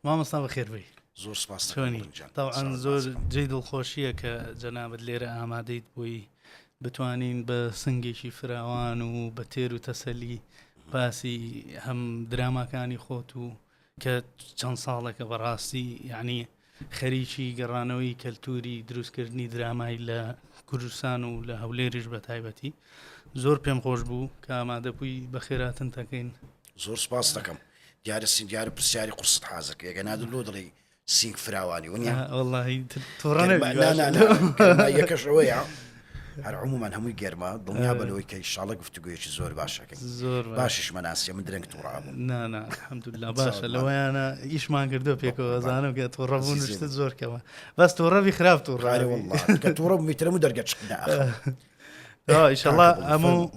مامۆستا بەخێر بێی. زۆر سپاس چۆنی؟ تەبعەن زۆر جێی دڵخۆشییە کە جەنابت لێرە ئامادەیت بۆی بتوانین بە سنگێکی فراوان و بە تێر و تەسەلی باسی هەم دراماکانی خۆت و کە چەند ساڵێکە بەڕاستی یعنی خەریکی گەڕانەوەی کەلتوری دروستکردنی درامای لە کوردستان و لە هەولێریش بە تایبەتی زۆر پێم خۆش بوو کە ئامادە بووی بەخێراتن دەکەین. زۆر سپاس دەکەم دیارە سین دیارە پرسیاری قورست حازر کرد ئەگەر نادر لۆ دڵی سینگ فراوانی ونیە وەڵڵاهی توڕە نەبی نا نا نا یەکەش ئەوەیە هەر عموما هەمووی گەرمە دڵنیا بە لەوەی کە ئیشاڵە گفتوگۆیەکی زۆر باشەکەین زۆر باشیش مەناسیە من درەنگ توڕابووم نا نا الحمدلله باشە لەوەیانە ئیشمان کردو پێکەوە زانم کە توڕەبوون شتت زۆر کەمە بەس توڕەبی خراپ توڕاری والله کە توڕە میترم و دەرگە چقدا ئیشەڵا هەموو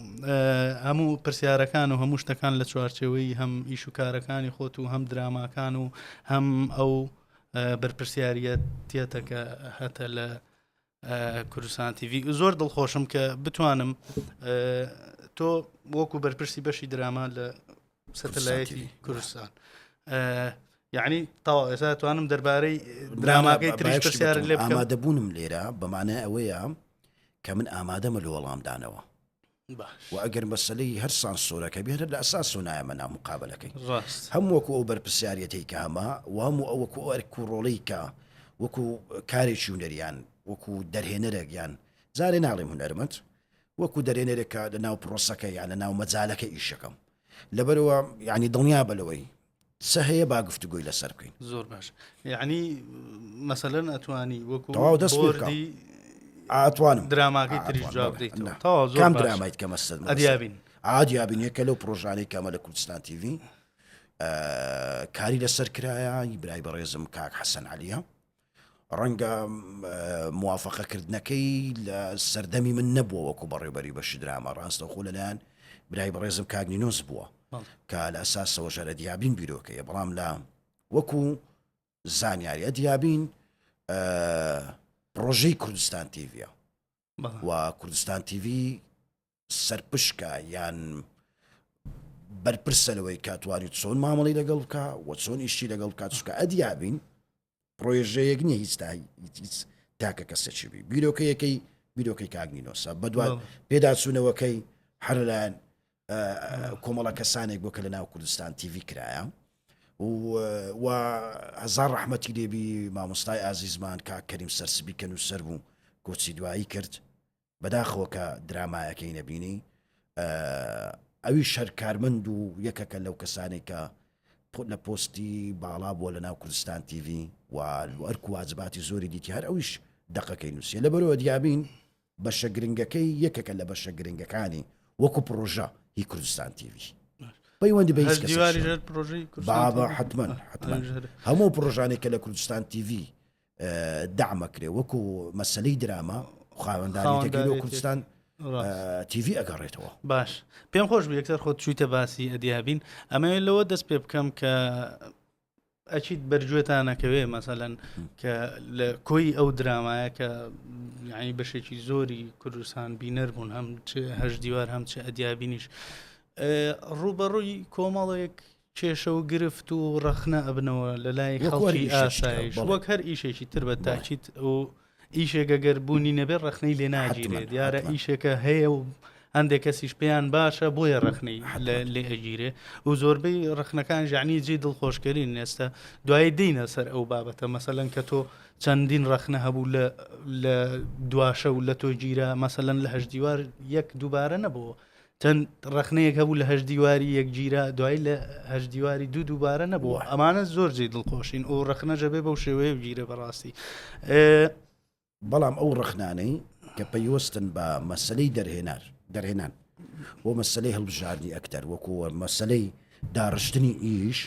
هەموو پرسیارەکان و هەموو شتەکان لە چوارچێوەی هەم ئیش و کارەکانی خۆت و هەم دراماکان و هەم ئەو بەرپرسیاریەتە کە هەتە لە کوردستان تیVی زۆر دڵخۆشم کە بتوانم تۆ وەکو بەرپرسی بەشی دراما لە سەتەلایەتی کوردستان یعنی تاوا ئێستا توانم دەربارەی دراماکەی تریش پرسیار لێ بکەم ئامادەبوونم لێرە بەمانای ئەوەیە کە من ئامادەمە لە وەڵامدانەوە و ئەگەر مەسلەی هەر سانسۆرەکە بێت لە ئەساسەوە نایەمە ناو مقابلەکەی ڕاست هەم وەکو ئەو بەرپرسیارەتەی کە هەمە و هەموو ئەو وەکو ئەرک و ڕۆڵەی کە وەکو کارێکی هونەریان وەکو دەرهێنەرێک یان جارێ ناڵێم هونەرمەند وەکو دەرێنەرێک کە لە ناو پرۆسەکە یان لە ناو مەجالەکە ئیشەکەم لەبەرەوە یعنی دڵنیا بە لەوەی چ هەیە با گفتوگۆی لەسەر بکەین. زۆر باش یعنی مەسەلەن ئەتوانی وەکو تەواو دەست پێ بکە. بۆردی ئاتوانم دراماکەی تریش ئاتوانم، جواب بەڵێ. دەیتەوە نا. تەواو زۆر کام باش درامایت کە مەسەل ئەدیابین ئادیابین یەکە لەو پرۆژانەی کەمە لە کوردستان تیڤی کاری لەسەر کرایە ی برای بەڕێزم کاک حەسەن عەلیە ڕەنگە موافقەکردنەکەی لە سەردەمی من نەبووە وەکو بەڕێوبەری بەشی دراما ڕاستەوخۆ لەلایەن برای بەڕێزم کاک نینۆس بووە کە لە ئەساسەوە ژەرە دیابین بیرۆکەیە بەڵام لە وەکو زانیاریە دیابین پرۆژەی کوردستان تیڤە و کوردستان تیڤی سەرپشکە یان بەرپرسە لەوەی کە توانی چۆن مامەڵی لەگەڵ بکە و چۆن ئیشی لەگەڵ بکات چکە ئەدیابین پرۆژەیەک نییە هیچ تا هیچ تاکە کەسێکی بی بیرۆکەیەکەی بیرۆکەی کاک نینۆسە بەدوای پێداچوونەوەکەی هەر لەلایەن کۆمەڵە کەسانێک بۆ کە لە ناو کوردستان تیVی کرایە و هەزار ڕەحمەتی لێبی مامۆستای ئازیزمان کاک کەریم سەرسبی کە نووسەر بوو کۆچی دوایی کرد بەداخەوە کە درامایەکەی نەبینی ئەویش هەر کارمەند و یەکەکە لەو کەسانێک کە لە پۆستی باڵا بووە لە ناو کوردستان تیVی و ئەرک و واجباتی زۆری دیتی هەر ئەویش دەقەکەی نووسە لە بەرەوە دیابین بەشە گرنگەکەی یەکێکە لە بەشە گرنگەکانی وەکو پرۆژە هی کوردستان تیVی پەیوەندی بە هیچ بابە حتمما حتمما هەموو پرۆژانێک کە لە کوردستان تیVی دەعمەکرێ وەکو مەسلەی دراما خاوەنداریتەکەی لۆ کوردستان تیVی ئەگەڕێتەوە. باش پێم خۆش بوو یەکسەر خۆت چوویتە باسی ئەدیابین ئەمەوێت لەوە دەست پێ بکەم کە ئەچیت بەرگوێتانەکەوێ مەسەلەن کە لە کۆی ئەو درامایە کە یعنی بەشێکی زۆری کوردستان بینەر بوون هەم چ هەش دیوار هەم چ ئەدیابینیش ڕووبەڕووی کۆمەڵێک کێشە و گرفت و ڕەخنە ئەبنەوە لە لای خەڵکی ئاسایش وەک هەر ئیشێکی تر بە تاکیت و ئیشێک ئەگەر بوونی نەبێت ڕەخنەی لێ ناگیرێت دیارە ئیشێکە هەیە و هەندێک کەسیش پێیان باشە بۆیە ڕەخنەی لێ ئەگیرێ و زۆربەی ڕەخنەکان ژانی جێ دڵخۆشکەرین ئێستا دوایی دینە سەر ئەو بابەتە مەسەلەن کە تۆ چەندین ڕەخنە هەبوو لە لە دواشە و لە تۆ گیرا مەسەلەن لە هەشت دیوار یەک دووبارە نەبووە چەند ڕەخنەیەک هەبوو لە هەشت دیواری یەک گیرا دوایی لە هەشت دیواری دوو دووبارە نەبووە ئەمانە زۆر جێی دڵخۆشین و ڕەخنە ژەبێ بەو شێوەیە بگیرێ بەڕاستی. بەڵام ئەو ڕەخنانەی کە پەیوەستن بە مەسەلەی دەرهێنار دەرهێنان بۆ مەسەلەی هەڵبژاردنی ئەکتەر وەکو مەسەلەی داڕشتنی ئیش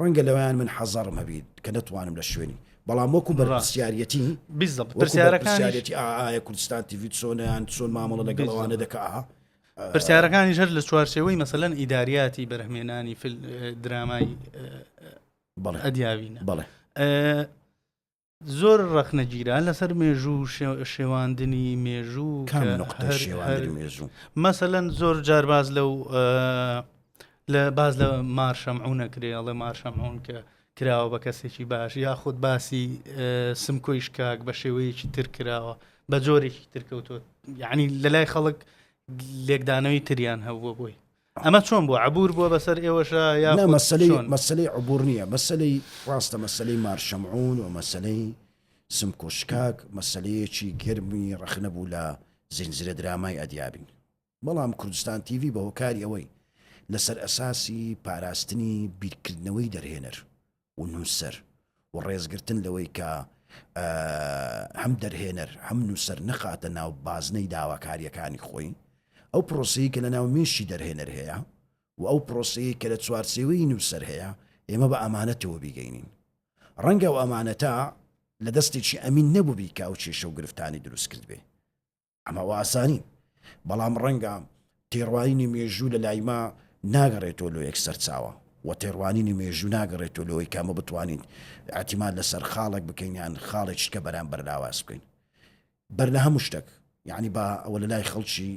ڕەنگە لەوەیان من حەزەڕم هەبیت کە نەتوانم لە شوێنی بەڵام وەکو بەرپرسیارەتی بالضبط وەکو پرسیارەکانیش بەرپرسیارەتی ئا ئایا کوردستان تیڤی چۆنیان چۆن مامەڵە لەگەڵ ئەوانە دەکا ئا پرسیارەکانیش هەر لە چوارچێوەی مەسەلەن ئیداریاتی بەرهەمێنانی فیل درامای بەڵێ ئەدیاوینە بەڵێ زۆر ڕەخنە گیرا لەسەر مێژوو و شێواندنی مێژوو کام نوقتە شێواندنی مێژوو؟ مەسەلەن زۆر جار باز لەو لە باز لە مار شەمعون ئەکرێ ئەڵێ مار شەمعون کە کراوە بە کەسێکی باش یاخود باسی سمکۆی شکاک بە شێوەیەکی تر کراوە بە جۆرێکی تر کەوتووە یعنی لە لای خەڵک لێکدانەوەی تریان هەبووە بۆی ئەمە چۆن بوو عبور بووە بەسەر ئێوەشە یا مەسلەی مەسلەی عبور نییە مەسلەی ڕاستە مەسلەی مارشەمعون و مەسلەی سمکۆ شکاک مەسلەیەکی گەرمی ڕەخنە بوو لە زنجیرە درامای ئەدیابین بەڵام کوردستان تیڤی بە هۆکاری ئەوەی لەسەر ئەساسی پاراستنی بیرکردنەوەی دەرهێنەر و نووسەر و ڕێزگرتن لەوەی کە هەم دەرهێنەر هەم نووسەر نەخاتە ناو بازنەی داواکارییەکانی خۆی، ئەو پرۆسەی کە لە ناو مێشکی دەرهێنەر هەیە و ئەو پرۆسەیەی کە لە چوارچێوەی نووسەر هەیە ئێمە بە ئامانەتەوە بیگەینین. ڕەنگە ئەو ئامانەتە لە دەستێکی ئەمین نەبووبی کە ئەو کێشە و گرفتانی دروست کردبێ. ئەمە وا ئاسانی بەڵام ڕەنگە تێڕوانینی مێژوو لە لای ما ناگەڕێتەوە لۆ یەک سەرچاوە و تێڕوانینی مێژوو ناگەڕێتەوە لەوەی کە ئەمە بتوانین اعتماد لەسەر خاڵێک بکەین یان خاڵێکی کە بەرامبەر لاواز بکەین بەر لە هەموو شتێک یعنی با ئەوە لە لای خەڵکی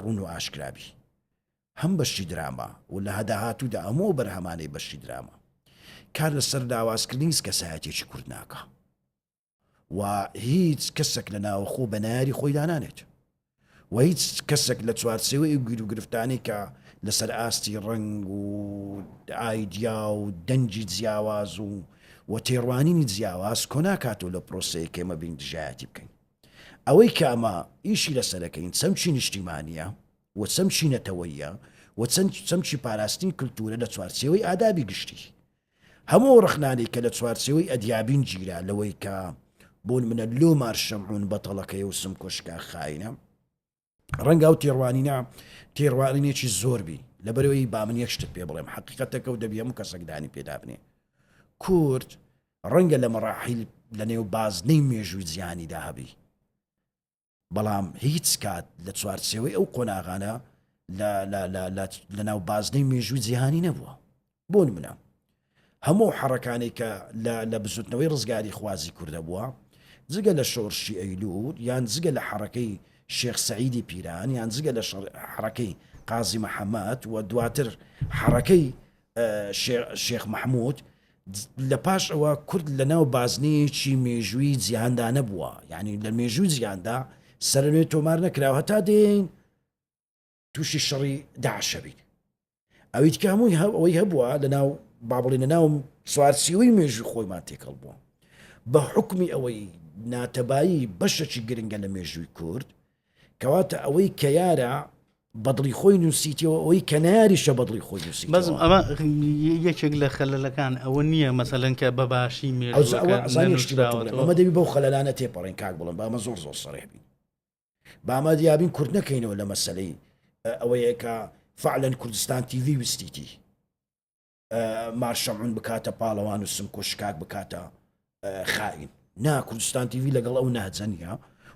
ڕوون و ئاشکرابی هەم بەشی دراما و لە هەداهاتوودا هەموو ئەو بەرهەمانەی بەشی دراما کار لەسەر لاوازکردنی هیچ کەسایەتێکی کورد ناکا. و هیچ کەسێک لە ناوەخۆ بە نەیاری خۆی دانانێت و هیچ کەسێک لە چوارچێوەی ئەو گیروگرفتانەی کە لەسەر ئاستی ڕەنگ و ئایدیا و دەنگی جیاواز و و تێڕوانینی جیاواز کۆ ناکاتەوە لە پرۆسەیە کە ئێمە بین دژایەتی بکەین ئەوەی کە ئەمە ئیشی لەسەرەکەین چەمکی نیشتیمانیە و چەمکی نەتەوەیە و چەند چەمکی پاراستنی کللتورە لە چوارچێوەی ئادابی گشتی هەموو ئەو ڕەخنانەی کە لە چوارچێوەی ئەدیابین گیرا لەوەی کە بۆ نمونە لۆ مار شەمعون بەتەڵەکەی و سمکۆ شکاک خاینە ڕەنگە ئەو تێڕوانینە تێڕوانینێکی زۆر بی لەبەرەوەی با من یەک شتت پێ بڵێم حەقیقەتەکە و دەبی هەموو کەسێک دانی پێدا بنێ کورد ڕەنگە لە مەراحیل لە نێو بازنەی مێژووی جیهانیدا هەبی بەڵام هیچ کات لە چوارچێوەی ئەو قۆناغانە لە ناو بازنەی مێژووی جیهانی نەبووە بۆ نمونە هەموو حەڕەکانی کە لە بزوتنەوەی ڕزگاری خوازی کوردە بووە جگە لە شۆڕشی ئەیلول یان جگە لە حەڕەکەی شێخ سەعیدی پیران یان جگە لە حەڕەکەی قازی محەممەد و دواتر حەڕەکەی شێخ مەحمود لە پاش ئەوە کورد لە ناو بازنەیەکی مێژووی جیهاندا نەبووە یعنی لە مێژووی جیهاندا سەرنوێ تۆمار نەکراوە هەتا دێین تووشی شەڕی داعشە بین ئەویت کە هەمووی ئەوەی هەبووە لە ناو با بڵێن لە ناو چوارچێوەی مێژوو خۆیمان تێکەڵ بووە بە حکمی ئەوەی ناتەبایی بەشێکی گرنگە لە مێژووی کورد کەواتە ئەوەی کە یارە بەدڵی خۆی نووسیتەوە ئەوەی کە نەیاریشە بەدڵی خۆی نووسیتەوە. بەس ئەمە یەکێک لە خەلەلەکان ئەوە نییە مەسەلەن کە بە باشی مێژووەکە نەنووسراوەتەوە. ئەمە دەبی بەو خەلەلانە تێپەڕین کاک بڵند با ئەمە زۆر زۆر سەریح بین با ئەمە دیابین کورت نەکەینەوە لە مەسەلەی ئەوەیە کە فعلەن کوردستان تیڤی ویستیتی مار شەمعون بکاتە پاڵەوان و سمکۆ شکاک بکاتە خائین نا کوردستان تیوی لەگەڵ ئەو نەهجە نییە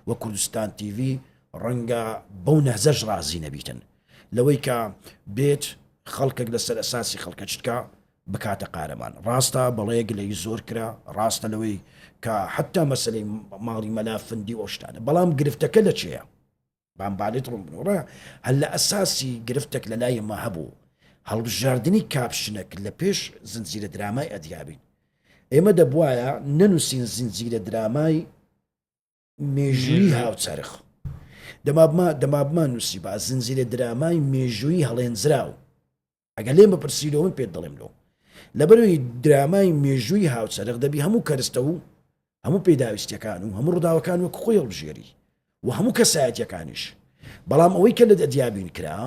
و کوردستان تیوی ڕەنگە بەو نەهجەش ڕازی نەبیتن لەوەی کە بێت خەڵکێک لەسەر ئەساسی خەڵکەچتکە بکاتە قارەمان ڕاستە بەڵێ گلەی زۆر کرا ڕاستە لەوەی کە حتا مەسلەی ماڵی مەلا فندی و شتانە بەڵام گرفتەکە لە چێە بام بالێت ڕوون بنوڕە هەر لە ئەساسی گرفتێک لە لای ئێمە هەبوو هەڵبژاردنی کاپشنەک لە پێش زنجیرە درامای ئەدیابین ئێمە دەبواە نەنووسین زنجیرە درامای مێژووی هاوچەرخ دەمابما دەمابما نووسی با زنجیرە درامای مێژووی هەڵێنجراو ئەگەر لێم بپرسی لۆ من پێت دەڵێم لۆ. لەبەرئەوەی درامای مێژووی هاوچەرخ دەبی هەموو کەرستە و هەموو پێداویستیەکان و هەموو ڕووداوەکان وەک خۆی هەڵبژێری و هەموو کەسایەتیەکانیش. بەڵام ئەوەی کە لە ئەدیابین کرا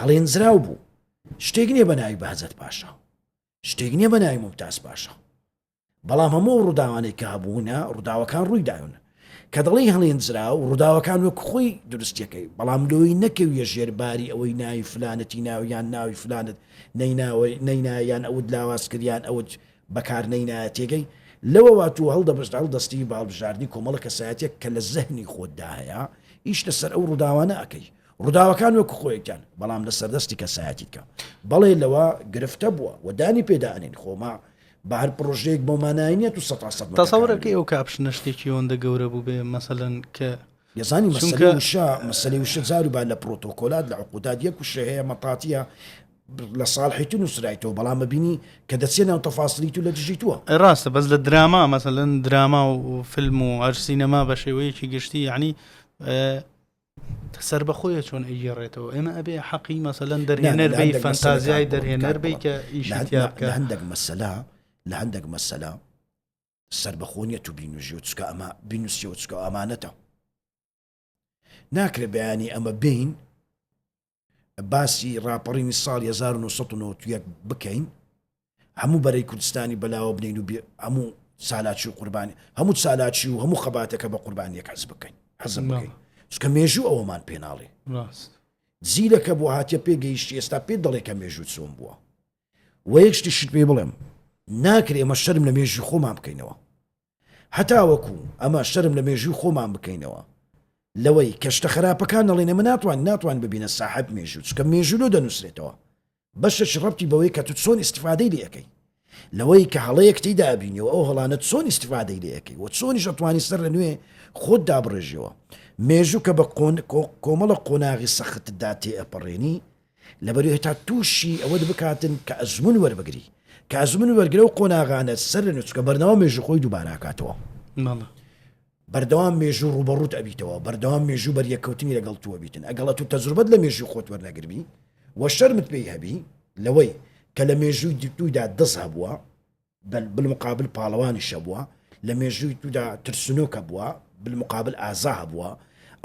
هەڵێنجراو بوو. شتێک نییە بە ناوی بەهجەت پاشا. شتێک نییە بە ناوی مومتاز پاشا. بەڵام هەموو ئەو ڕووداوانەی کە هەبوونە ڕووداوەکان ڕووی داون کە دەڵێی هەڵێنجراو ڕووداوەکان وەک خۆی دروستیەکەی بەڵام لۆی نەکەویە ژێر باری ئەوەی ناوی فلانەتی ناو یان ناوی فلانت نەیناوە نەینا یان ئەوت لاواز کرد یان ئەوت بەکار نەینایە تێگەی لەوەوە تۆ هەڵدەبست هەڵدەستی بە هەڵبژاردنی کۆمەڵە کەسایەتێک کە لە زەهنی خۆتدا هەیە ئیش لەسەر ئەو ڕووداوانە ئەکەی ڕووداوەکان وەک خۆیان بەڵام لەسەر دەستی کەسایەتی کە بەڵێ لەوە گرفتە بووە و دانی پێدا ئەنین خۆما بە هەر پڕۆژەیەک بۆ مانای نیە تو سەتا سەد متەکامل تەسەورەکەی ئەو کاپشنە شتێکی ئەوەندە گەورە بووبێ مەسەلەن کە دەزانی چونکە مەسەلەی وشە مەسەلەی وشە جار و بار لە پرۆتۆکۆلات لە عقودات یەک وشە هەیە مەتاتیە. لە ساڵحی تو نووسرایتەوە بەڵام ببینی کە دەچێ ناو تەفاسلی تو لە دژی تووە. ڕاستە بەس لە دراما مەسەلەن دراما و فیلم و هەر سینەما بە شێوەیەکی گشتی یعنی سەربەخۆیە چۆن ئەیگێڕێتەوە ئێمە ئەبێ حەقی مەسەلەن دەرهێنەر بی فەنتازیای دەرهێنەر بی کە ئیشی تیا بکە لە هەندێک مەسەلە لە هەندێک مەسەلە سەربەخۆ نیە تو بینوژیەوە چکە ئەمە بینوسیەوە چکە ئەمانەتە ناکرێ بەیانی ئەمە بین باسی ڕاپەڕینی ساڵی 1991 بکەین هەموو بەرەی کوردستانی بەلاوە بنین و هەموو چالاکی و قوربانی هەموو چالاکی و هەموو خەباتەکە بە قوربانی یەک حەز بکەین حەزم بکەین چکە مێژوو ئەوەمان پێناڵێ زیرەکە بۆ هاتیە پێگەیشتی ئێستا پێ دەڵێ کە مێژوو چۆن بووە وە یەک شتیشت پێ بڵێم ناکرێ ئێمە شەرم لە مێژوی خۆمان بکەینەوە هەتاوەکو ئەمە شەرم لە مێژوی خۆمان بکەینەوە لەوەی کە شتە خراپەکان نەڵێن ئێمە ناتوان ناتوان ببینە ساحب مێژوو چکە مێژوو لۆ دەنووسرێتەوە بەشێکی ڕەبتی بەوەی کە تو چۆن ئیسیفادەی لێ ئەەکەی لەوەی کە هەڵەیەک تێیدا ئەبینیەوە ئەو هەڵانە چۆن ئیسیفادەی لێ ئەەکەی و چۆنیش ئەتوانی سەر لە نوێ خۆت دابڕێژیەوە مێژوو کە بە کۆمەڵە قۆناغی سەختدا تێ ئەپەڕێنی لەبەرئ هەتا تووشی ئەوەت بکاتن کە ئەزموون وەربگری، کە ئەزموون وەرگرە و قۆناغانە سەر لە نوێ چونکە بەردەوام مێژوو خۆی دووبارە ئەکاتەوە. بەڵێ. بەردەوام مێژوو ڕووبەڕووت ئەبیتەوە، بەردەوام مێژوو بەریەککەوتنی لەگەڵ تووە بیتن، ئەگەڵ ئەتوو تەجروبەت لە مێژووی خۆت وەرنەگربی و شەرمت پێی هەبی لەوەی کە لە مێژووی توودا دز هەبووە، بالمقابل پاڵەوانیش هەبووە، لە مێژووی تودا ترسنۆک هەبووە، بالمقابل ئازا هەبووە،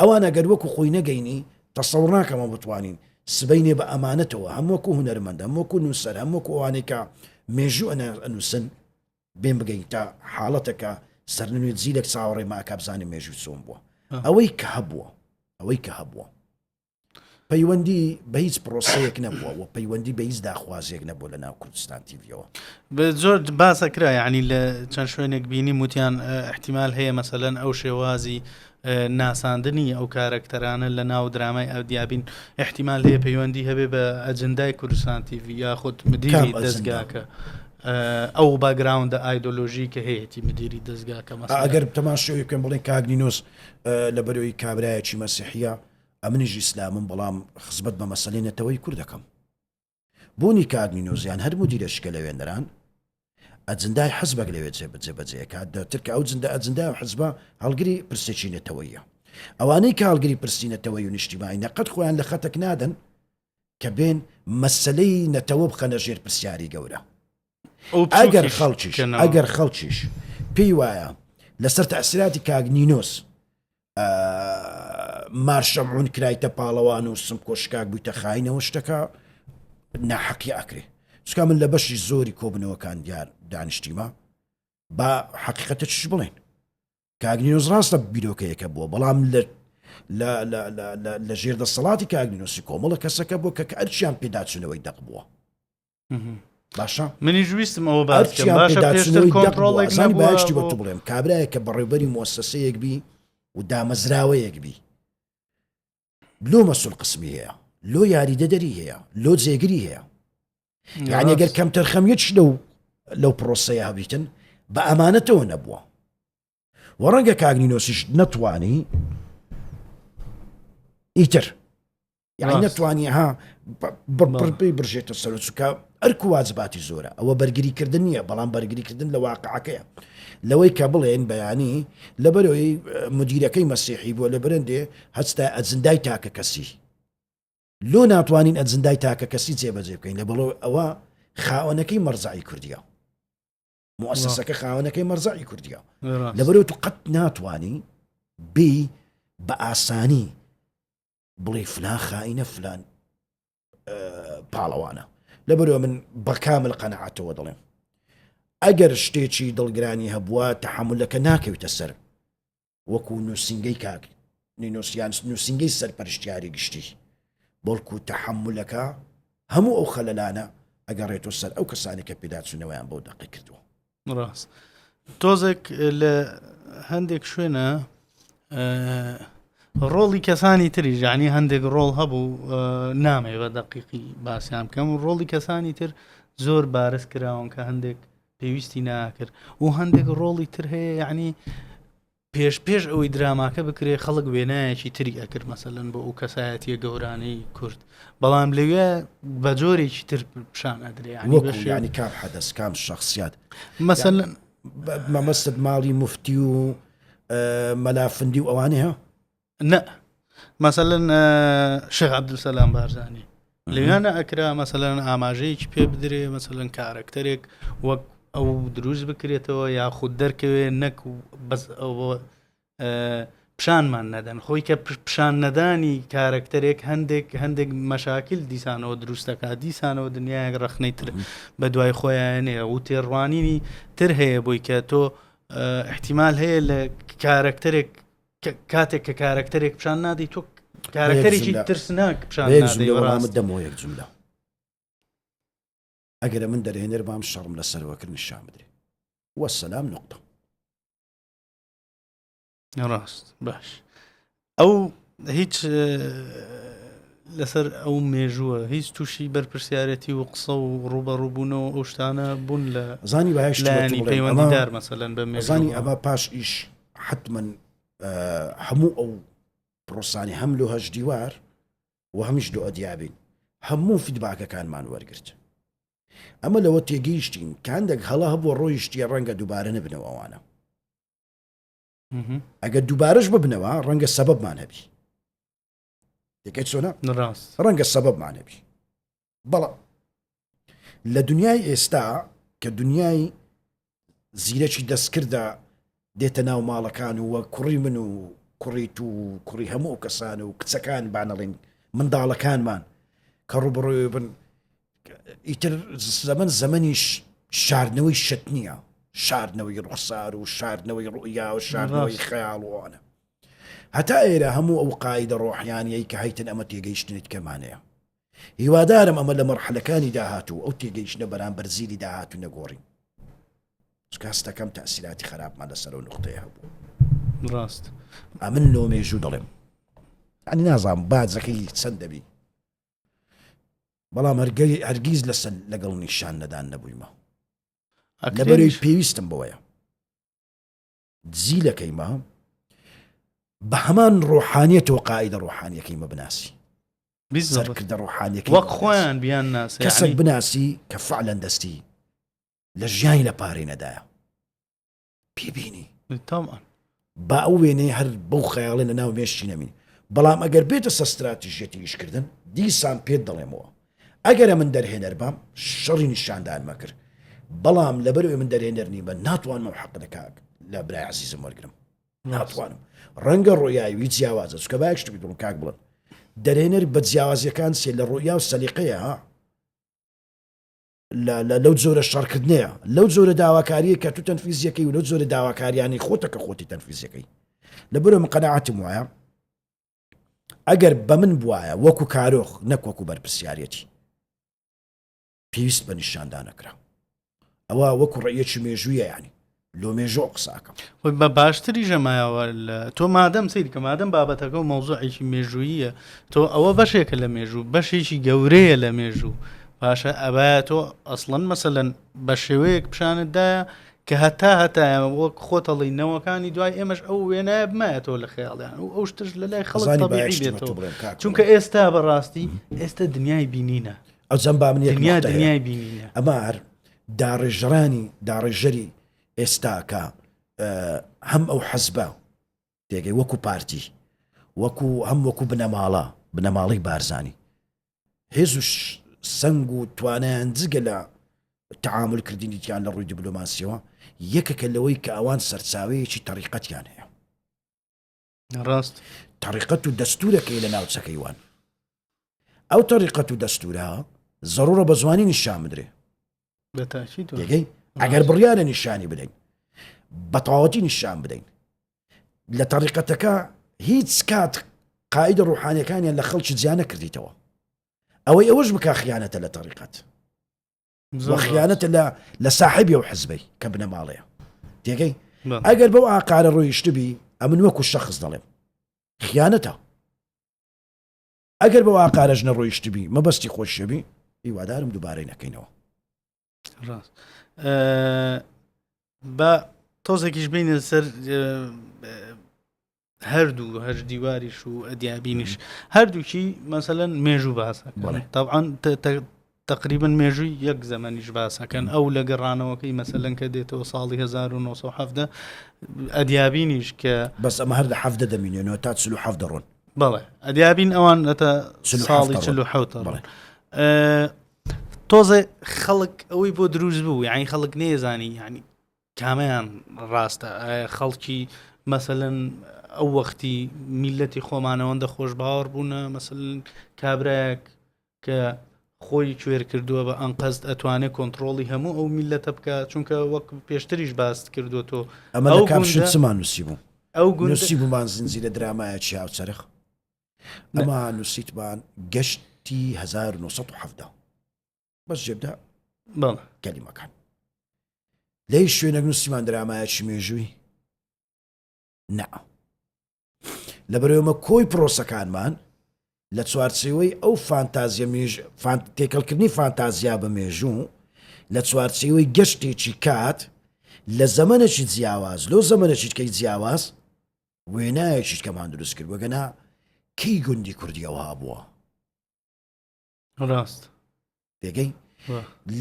ئەوان ئەگەر وەکو خۆی نەگەینی تەسەور ناکەم ئەمە بتوانین سبەینێ بە ئەمانەتەوە هەم وەکو هونەرمەند هەم وەکو نووسەر هەم وەکو ئەوانەی کە مێژوو ئەنووسن بێن بگەین تا حاڵەتەکە سەرنوێ جیلێک چاوەڕێ ماکە بزانێ مێژوو چۆن بووە ئەوەی کە هەبووە ئەوەی کە هەبووە پەیوەندی بە هیچ پرۆسەیەک نەبووە و پەیوەندی بە هیچ داخوازیەک نەبووە لە ناو کوردستان تیڤیەوە. زۆر باسە کرا یعنی لە چەند شوێنێک بینیم وتیان احتیمال هەیە مەسەلەن ئەو شێوازی ناساندنی ئەو کارەکتەرانە لە ناو درامای ئەودیابین احتیمال هەیە پەیوەندی هەبێ بە ئەجندای کوردستان تیڤی یاخود مدیری دەستگاکە ئەو background ە ئایدۆلۆژی کە هەیەی مدیری دەستگاکە ئەگەر تەماشەوەی بکەن بڵێن کاک نینۆس لە بەرەوەی کابرایەکی مەسیحیە ئەمنیش ئیسلامم بەڵام خزمەت بە مەسەلەی نەتەوەی کورد دەکەم. بوونی کاک نینۆز یان هەر مودیرەشی کە لەوێ نران ئەجندای حزبێک لەوێ جێبەجێ ئەکات دەتر کە ئەو جندە ئەجندای ئەو حزبە هەڵگری پرسێکی نەتەوەیە. ئەوانەی کە هەڵگری پرسی نەتەوەی و نیشتیمانی نە قەت خۆیان لە خەتەک نادەن کە بێن مەسەلەی نەتەوە بخەنە ژێر پرسیاری گەورە. ئەگەر خەڵکیش ئەگەر خەڵکیش پێی وایە لەسەر تەسیراتی کاک نینۆس مار شەمعون کرایتە پاڵەوان و سمکۆ شکاک بوویتە خاینەوە شتەکە ناحەقی ئەکرێ چکا من لە بەشی زۆری کۆبنەوەکان دیار دانیشتیمە با حقیقەتە چش بڵێن کاک نینۆس ڕاستە بیرۆکەیەکە بووە بەڵام لە لە ژێر دەسەڵاتی کاک نینۆسی کۆمەڵە کەسەکە بوو کە ئەرچیان پێداچوونەوەی دەق بووە باشە منیش ویستم ئەوە باس بکەم باشە پێشتر کۆنتڕۆڵێک زانی باش بە تو بڵێم کابرایە کە بەڕێوبەری موسسەیەک بی و دامەزراوەیەک بی لۆ مەسول قسمی هەیە لۆ یاریدەدەری هەیە لۆ جێگری هەیە یعنی گەر کەم تەرخەمیەک لەو لەو پرۆسەیە هەبیتن بە ئەمانەتەوە نەبووە و ڕەنگە کاک نینۆسیش نەتوانی ئیتر یعنی نەتوانی ها بڕپی بڕژێتە سەر چکە ئەرک و واجباتی زۆرە ئەوە بەرگریکردن نییە بەڵام بەرگریکردن لە واقعەکەیە لەوەی کە بڵێن بەیانی لەبەرەوەی مدیرەکەی مەسیحی بووە لە برندێ هەستا ئەجندای تاکە کەسی لۆ ناتوانین ئەجندای تاکە کەسی جێبەجێ بکەین لە بەڵۆ ئەوە خاوەنەکەی مەرزای کوردیە موسسەکە خاوەنەکەی مەرزای کوردیە لەبەرەوە تو قەت ناتوانی بی بە ئاسانی بڵێ فلان خائینە فلان پاڵەوانە لەبەرەوە من بەکامل قەنەعاتەوە دەڵێم ئەگەر شتێکی دڵگرانی هەبووە تەحملەکە ناکەویتە سەر وەکو نووسنگەی کاک نینۆسیان نووسنگەی سەرپەرشتیاری گشتی بەڵکو تەحملەکە هەموو ئەو خەلەلانە ئەگەڕێتەوە سەر ئەو کەسانی کە پێداچوونەوەیان بەو دەقی کردووە. ڕاست تۆزێک لە هەندێک شوێنە ڕۆڵی کەسانی تری ژانی هەندێک ڕۆڵ هەبوو نامێ بە دەقیقی باسییان بکەم و ڕۆڵی کەسانی تر زۆر بارز کراون کە هەندێک پێویستی ناکرد و هەندێک ڕۆڵی تر هەیە یعنی. پێش پێش ئەوەی دراماکە بکرێ خەڵک وێنایەکی تری ئەکرد مەسەلەن بۆ ئەو کەسایەتیە گەورانەی کورد بەڵام لەوێ بە جۆرێکی تر پیشان ئەدرێ ینی وەکو ینی کام حەدەس کام شخصیات مەسەلەن مەمەستت ماڵی مفتی و مەلافندی و ئەوانەیە نە مەسەلەن شێخ عەبدولسەلام بارزانی لەویانە ئەکرا مەسەلەن ئاماژەیەکی پێ بدرێ مەسەلەن کارەکتەرێک وەک ئەو دروست بکرێتەوە یاخود دەرکەوێ نەک بەس ئەوە پیشانمان نەدەن خۆی کە پیشان نەدانی کارەکتەرێک هەندێک هەندێک مەشاکل دیسانەوە دروستەکە دیسانەوە دنیایەک ڕخنەی تر بە دوای خۆیانەیە و تێڕوانینی تر هەیە بۆی کە تۆ احتیمال هەیە لە کارەکتەرێک کاتێک کە کارەکتەرێک پیشان نادەی تۆ کارەکتەرێکی ترسناک پیشان نادەی وەڵامت دەمەوە یەک جملە ئەگەرە من دەرهێنەر بام شەڕم لەسەرەوە کرد نیشان بدرێ وەسەلام نقطە. ڕاست باش ئەو هیچ لەسەر ئەو مێژووە هیچ تووشی بەرپرسیارەتی و قسە و ڕوبەڕووبوونەوە ئەو شتانە بوون لە زانی لایەنی پەیوەندیدار مەسەلەن بە مێزانی ئەمە پاش ئیش حتمما هەموو ئەو پرۆسانی هەم لۆ هەش دیوار و هەمیش لۆ ئەدیابین هەموو فیدباکەکانمان وەرگرت ئەمە لەوە تێگەیشتین کاندێک هەڵە هەبووە ڕۆیشتیە ڕەنگە دووبارە نبنەوە ئەوانە ئەگەر دووبارەش ببنەوە ڕەنگە سەبەبمان هەبی دەکەیت چۆنە ڕاست ڕەنگە سەبەبمان هەبی بەڵام لە دنیای ئێستا کە دنیای زیرەکی دەستکردە دێتە ناو ماڵەکان و وە کوڕی من و کوڕی تو و کوڕی هەموو ئەو کەسان و کچەکان بانەڵین منداڵەکانمان کە ڕوبڕۆی بن ئیتر زەمن زەمەنیش شاردنەوەی شت نییە شاردنەوەی ڕوخسار و شاردنەوەی ڕوئیا و شاردنەوەی خەیاڵ و ئەوانە هەتا ئێرە هەموو ئەو قایدە ڕۆحیانیەی کە هەیتن ئەمە تێگەیشتنێت کەمانەیە هیوادارم ئەمە لە مەرحەلەکانی داهاتوو ئەو تێگەیشتنە بەرامبەر زیلی داهاتوو نەگۆڕین چونکە هەستەکەم تەئسیراتی خراپمان لەسەر ئەو نوقتەیە هەبوو. ڕاست. ئەمن لۆ مێژوو دەڵێم یانی نازانم باجەکەی چەند دەبی بەڵام هەرگیز لەسەر لەگەڵ نیشان نەدان نەبوویمە لەبەرەی پێویستم بەوەیە جیلەکەی مە بە هەمان ڕۆحانیەتەوە قائیدە ڕۆحانیەکەی مە بناسی سەرکردە ڕۆحانیەکەی وەک خۆیان بیان ناسی کەسێک بناسی کە فعلەن دەستی لە ژیانی لە پارەی نەدایە پیبینی با ئەو وێنەی هەر بەو خەیاڵێ لە ناو مێشکی نەمین بەڵام ئەگەر بێتە سە ستراتیژیەتی ئیشکردن دیسان پێت دەڵێمەوە ئەگەرە من دەرهێنەر بام شەڕی نیشاندانمە کرد بەڵام لەبەرەوەی من دەرهێنەر نیمە ناتوانم ئەو حەقە لە کاک لە برای عەزیزم وەرگرم ناتوانم ڕەنگە ڕۆیاوی جیاوازە چکە با یەک شت بڵێم کاک بڵێم دەرهێنەر بە جیاوازیەکان سێ لە ڕۆیا و سەلیقەیە ها لەو جۆرە شەڕکردنەیە لەو جۆرە داواکاریە کە تو تەنفیزیەکەی و لەو جۆرە داواکاریانی خۆتە کە خۆتی تەنفیزیەکەی لەبەرە من قەناعەتم وایە ئەگەر بە من بوایە وەکو کارۆخ نەک وەکو بەرپرسیارەتی پێویست بە نیشاندانەکرا ئەوە وەکو ڕێیەکی مێژوویە ینی لۆ مێژۆ قساکەم خۆی بە باشتری ژەمایەوە لە تۆ مادەم سیر کە مادەم بابەتەکە و مەوزوعێکی مێژوویە تۆ ئەوە بەشێکە لە مێژوو بەشێکی گەورەیە لە مێژوو باشە ئەبایە تۆ ئەسڵەن مەسەلەن بە شێوەیەک پیشانت دایە کە هەتا هەتایە وەک خۆتەڵی نەوەکانی دوای ئێمەش ئەو وێنایە بمایەتەوە لە خەیاڵیان و ئەو شتش لە لای خەڵک تەبیعی بێتەوە چونکە ئێستا بەڕاستی ئێستا دنیای بینینە ئەوجەم با من دنیا دنیای بینینە ئەمە هەر داڕێژرانی داڕێژەری ئێستاکە هەم ئەو حەزبە تێگەی وەکو پارتی وەکو هەم وەکو بنەماڵە بنەماڵەی بارزانی هێز و سەنگ و توانایان جگە لە تعامل کردنیان لە ڕووی دیبلۆماسیەوە یەکەکە لەوەی کە ئەوان سەرچاوەیەکی تەریقەتیان هەیە ڕاست تەریقەت و دەستورەکەی لە ناوچەکەی وان ئەو تەریقەت و دەستورە زەڕورە بە زوانی نیشان بدرێ تێگەی ئەگەر بڕیارە نیشانی بدەین بە تەواوەتی نیشان بدەین لە تەریقەتەکە هیچ کات قاعدە ڕوحانیەکانیان لە خەڵکی جیا نەکردیتەوە ئەوەی ئەوەش بک خیانەتە لە تەریقەت خیانەتە لە لە ساحبی و حزبەی کە بنەماڵەیە تێگەی ئەگەر بەو ئاقارە ڕۆیشتبی ئەمن وەکو شخص دەڵێم خیانەتە ئەگەر بەو ئاقارەش نەڕۆیشتبی مەبەستی خۆشیەبی هیوادارم دووبارەی نەکەینەوە. ڕاست بە تۆزێکیش بینە سەر هەردوو هەر دیواریش و ئەدیابینیش هەردووکی مەسەلەن مێژوو باسە تاوان تقریبا مێژووی یەک زەمەنیش باسەکەن ئەو لە گەڕانەوەکەی مەسەلەن کە دێتەوە ساڵی 1970 ئەدیابینیش کە بەس ئەمە هەر لە حەفدە دەمینێنەوە تا 47 دەڕۆن بەڵێ ئەدیابین ئەوان ئەتە ساڵی 47 بڵێ تۆزێ خەڵک ئەوەی بۆ دروست بوو یعنی خەڵک نێزانی یعنی کامیان ڕاستە ئایا خەڵکی مەسەلەن ئەو وەختی میلەتی خۆمانەوەندە خۆش باوەڕ بوونە مەسەلەن کابرایەک کە خۆی کوێر کردووە بە ئەنقەست ئەتوانێت کۆنتترۆڵی هەموو ئەو میلەتە بکە چونکە وەک پێشتریش باست کردووە تۆ ئەمە ئەو کام شتمان نووسی بوو ئەو نووسی بوومان زنجیرە درامایەکی هاوچەرخ ئەمە نووسیتمان گەشتی 1970 بەس جێبدا بەڵێ کەلیمەکان لە هیچ شوێنێک نووسیمان درامایەکی مێژووی نا لەبەرەوەمە کۆی پرۆسەکانمان لە چوارچێوەی ئەو فانتازیە مێژ تێکەڵکردنی فانتازیا بە مێژوو لە چوارچێوەی گەشتێکی کات لە زەمەنێکی جیاواز لۆ زەمەنێکی کەی جیاواز وێنایەکی کەمان دروست کرد وەگەنا کەی گوندی کوردی ئەوها بووە ڕاست تێگەی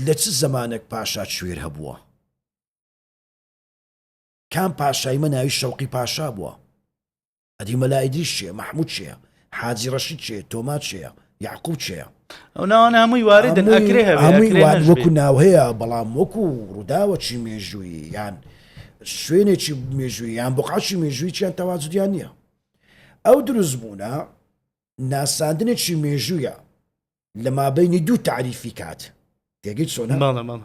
لە چ زمانێک پاشا کوێر هەبووە کام پاشای مە ناوی شەوقی پاشا بووە ئەدی مەلا ئیدریس چیە مەحمود چیە حاجی ڕەشید چیە تۆما چیە یعقوب چیە ئەو ناوانە هەمووی واردن ئەکرێ هەبێ هەمووی ئەکرێ وارد وەکو ناو هەیە بەڵام وەکو ڕووداوەکی مێژوویی یان شوێنێکی مێژوویی یان بقعەکی مێژوویی چیان تەواجودیان نییە ئەو دروست بوونە ناساندنێکی مێژوویە لە مابەینی دوو تاریفی کات تێگەی چۆنە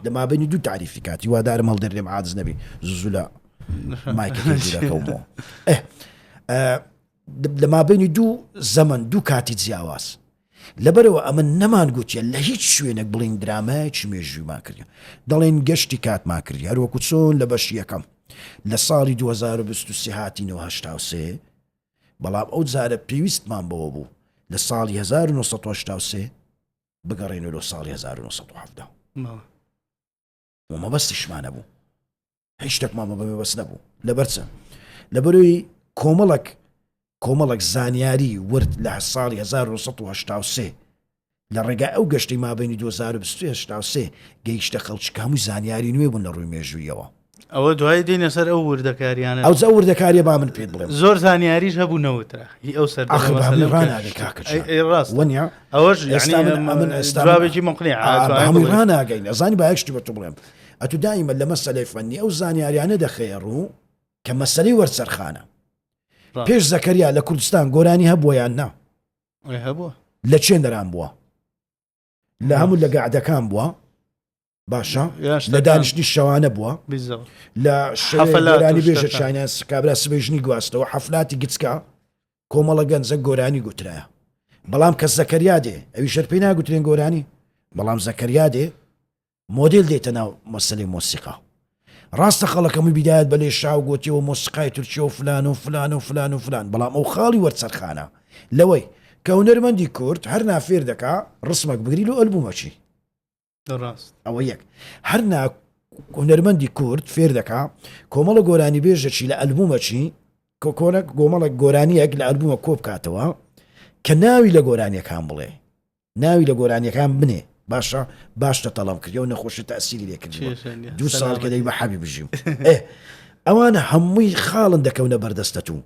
لە مابەینی دوو تاریفی کات هیوادارم هەڵدێر لێم عاجز نەبی زوو لە مایکەکەی دوورەکەومەوە لە مابەینی دوو زەمەن دوو کاتی جیاواز لەبەرەوە ئەمە نەمان گوتیە لە هیچ شوێنێک بڵین درامایەکی مێژوویمان کردی دەڵێن گەشتی کاتمان کردی هەروەکو چۆن لە بەش یەکەم لە ساڵی 2023 هاتینەوە 83 بەڵام ئەو جارە پێویستمان بەوە بوو لە ساڵی 1983 بگەڕێینەوە لۆ ساڵی 1970 و مەبەستیشمان نەبوو هیچ شتێکمان بە مەبەست نەبوو لەبەر چ لەبەرەوەی کۆمەڵک کۆمەڵک زانیاری ورد لە ساڵی 1983 لە ڕێگای ئەو گەشتەی مابەینی 2023 گەیشتە خەڵکی کە هەمووی زانیاری نوێ بوون لە ڕووی مێژوویەوە. ئەوە دوایی دێینە سەر ئەو وردەکاریانە. ئەوجا ئەو وردەکاریە با من پێت بڵێم. زۆر زانیاریش هەبوو نەوترا هی ئەو سەردەمە ئاخر بە هەمووی مەسەلەن کە ڕاناگەی کاکە ئەی گیان. ئەی ڕاستە. وەنیە؟ ئەوەش ئێستا یەعنی من ئەمن ئێستا من جوابێکی مقنیعە ئا بە ئەتوانین هەمووی بڵێین. ڕاناگەین ئەزانی با یەک شتی بە تۆ بڵێم ئەتوو دایمە لە مەسەلەی فەنی ئەو زانیاریانە دەخەیە ڕوو کە مەسەلەی وەرچەرخانە. ڕاست. پێش زەکەریا لە کوردستان گۆرانی هەبووە یان نا؟ ئەی هەبووە. لە چێ نەران بووە؟ لە هەموو لە گەعدەکان بووە باشە لە دانیشتنی شەوانە بووە لە شەوانی بێژە چاینا کابرا سبەی ژنی گواستەوە حەفلاتی گچکە کۆمەڵە گەنجە گۆرانی گوترایە بەڵام کە زەکەریا دێ ئەوی شەر پێی ناگوترێن گۆرانی بەڵام زەکەریا دێ مۆدێل دێتە ناو مەسەلەی مۆسیقا. ڕاستە خەڵک هەمووی بیدایەت بە لێشاو گۆتیەوە مۆسیقای تورکیە و فلان و فلان و فلان و فلان بەڵام ئەو خاڵی وەرچەرخانە لەوەی کە هونەرمەندی کورد هەر نا فێر دەکا ڕسمەک بگری لۆ ئەلبومەکی. ڕاست. ئەوە یەک. هەر نا هونەرمەندی کورد فێر دەکا کۆمەڵە گۆرانیبێژەکی لە ئەلبومەکی کۆکۆنە گۆمەڵە گۆرانیەک لە ئەلبومە کۆ بکاتەوە کە ناوی لە گۆرانیەکان بڵێ. ناوی لە گۆرانیەکان بنێ باشە باش تەتەڵم کردی ئەو نەخۆشی تەسیری لێ کردی دوو ساڵ کە دەی بە حەبی بژیم ئەوانە هەمووی خاڵن دەکەونە بەردەستە تو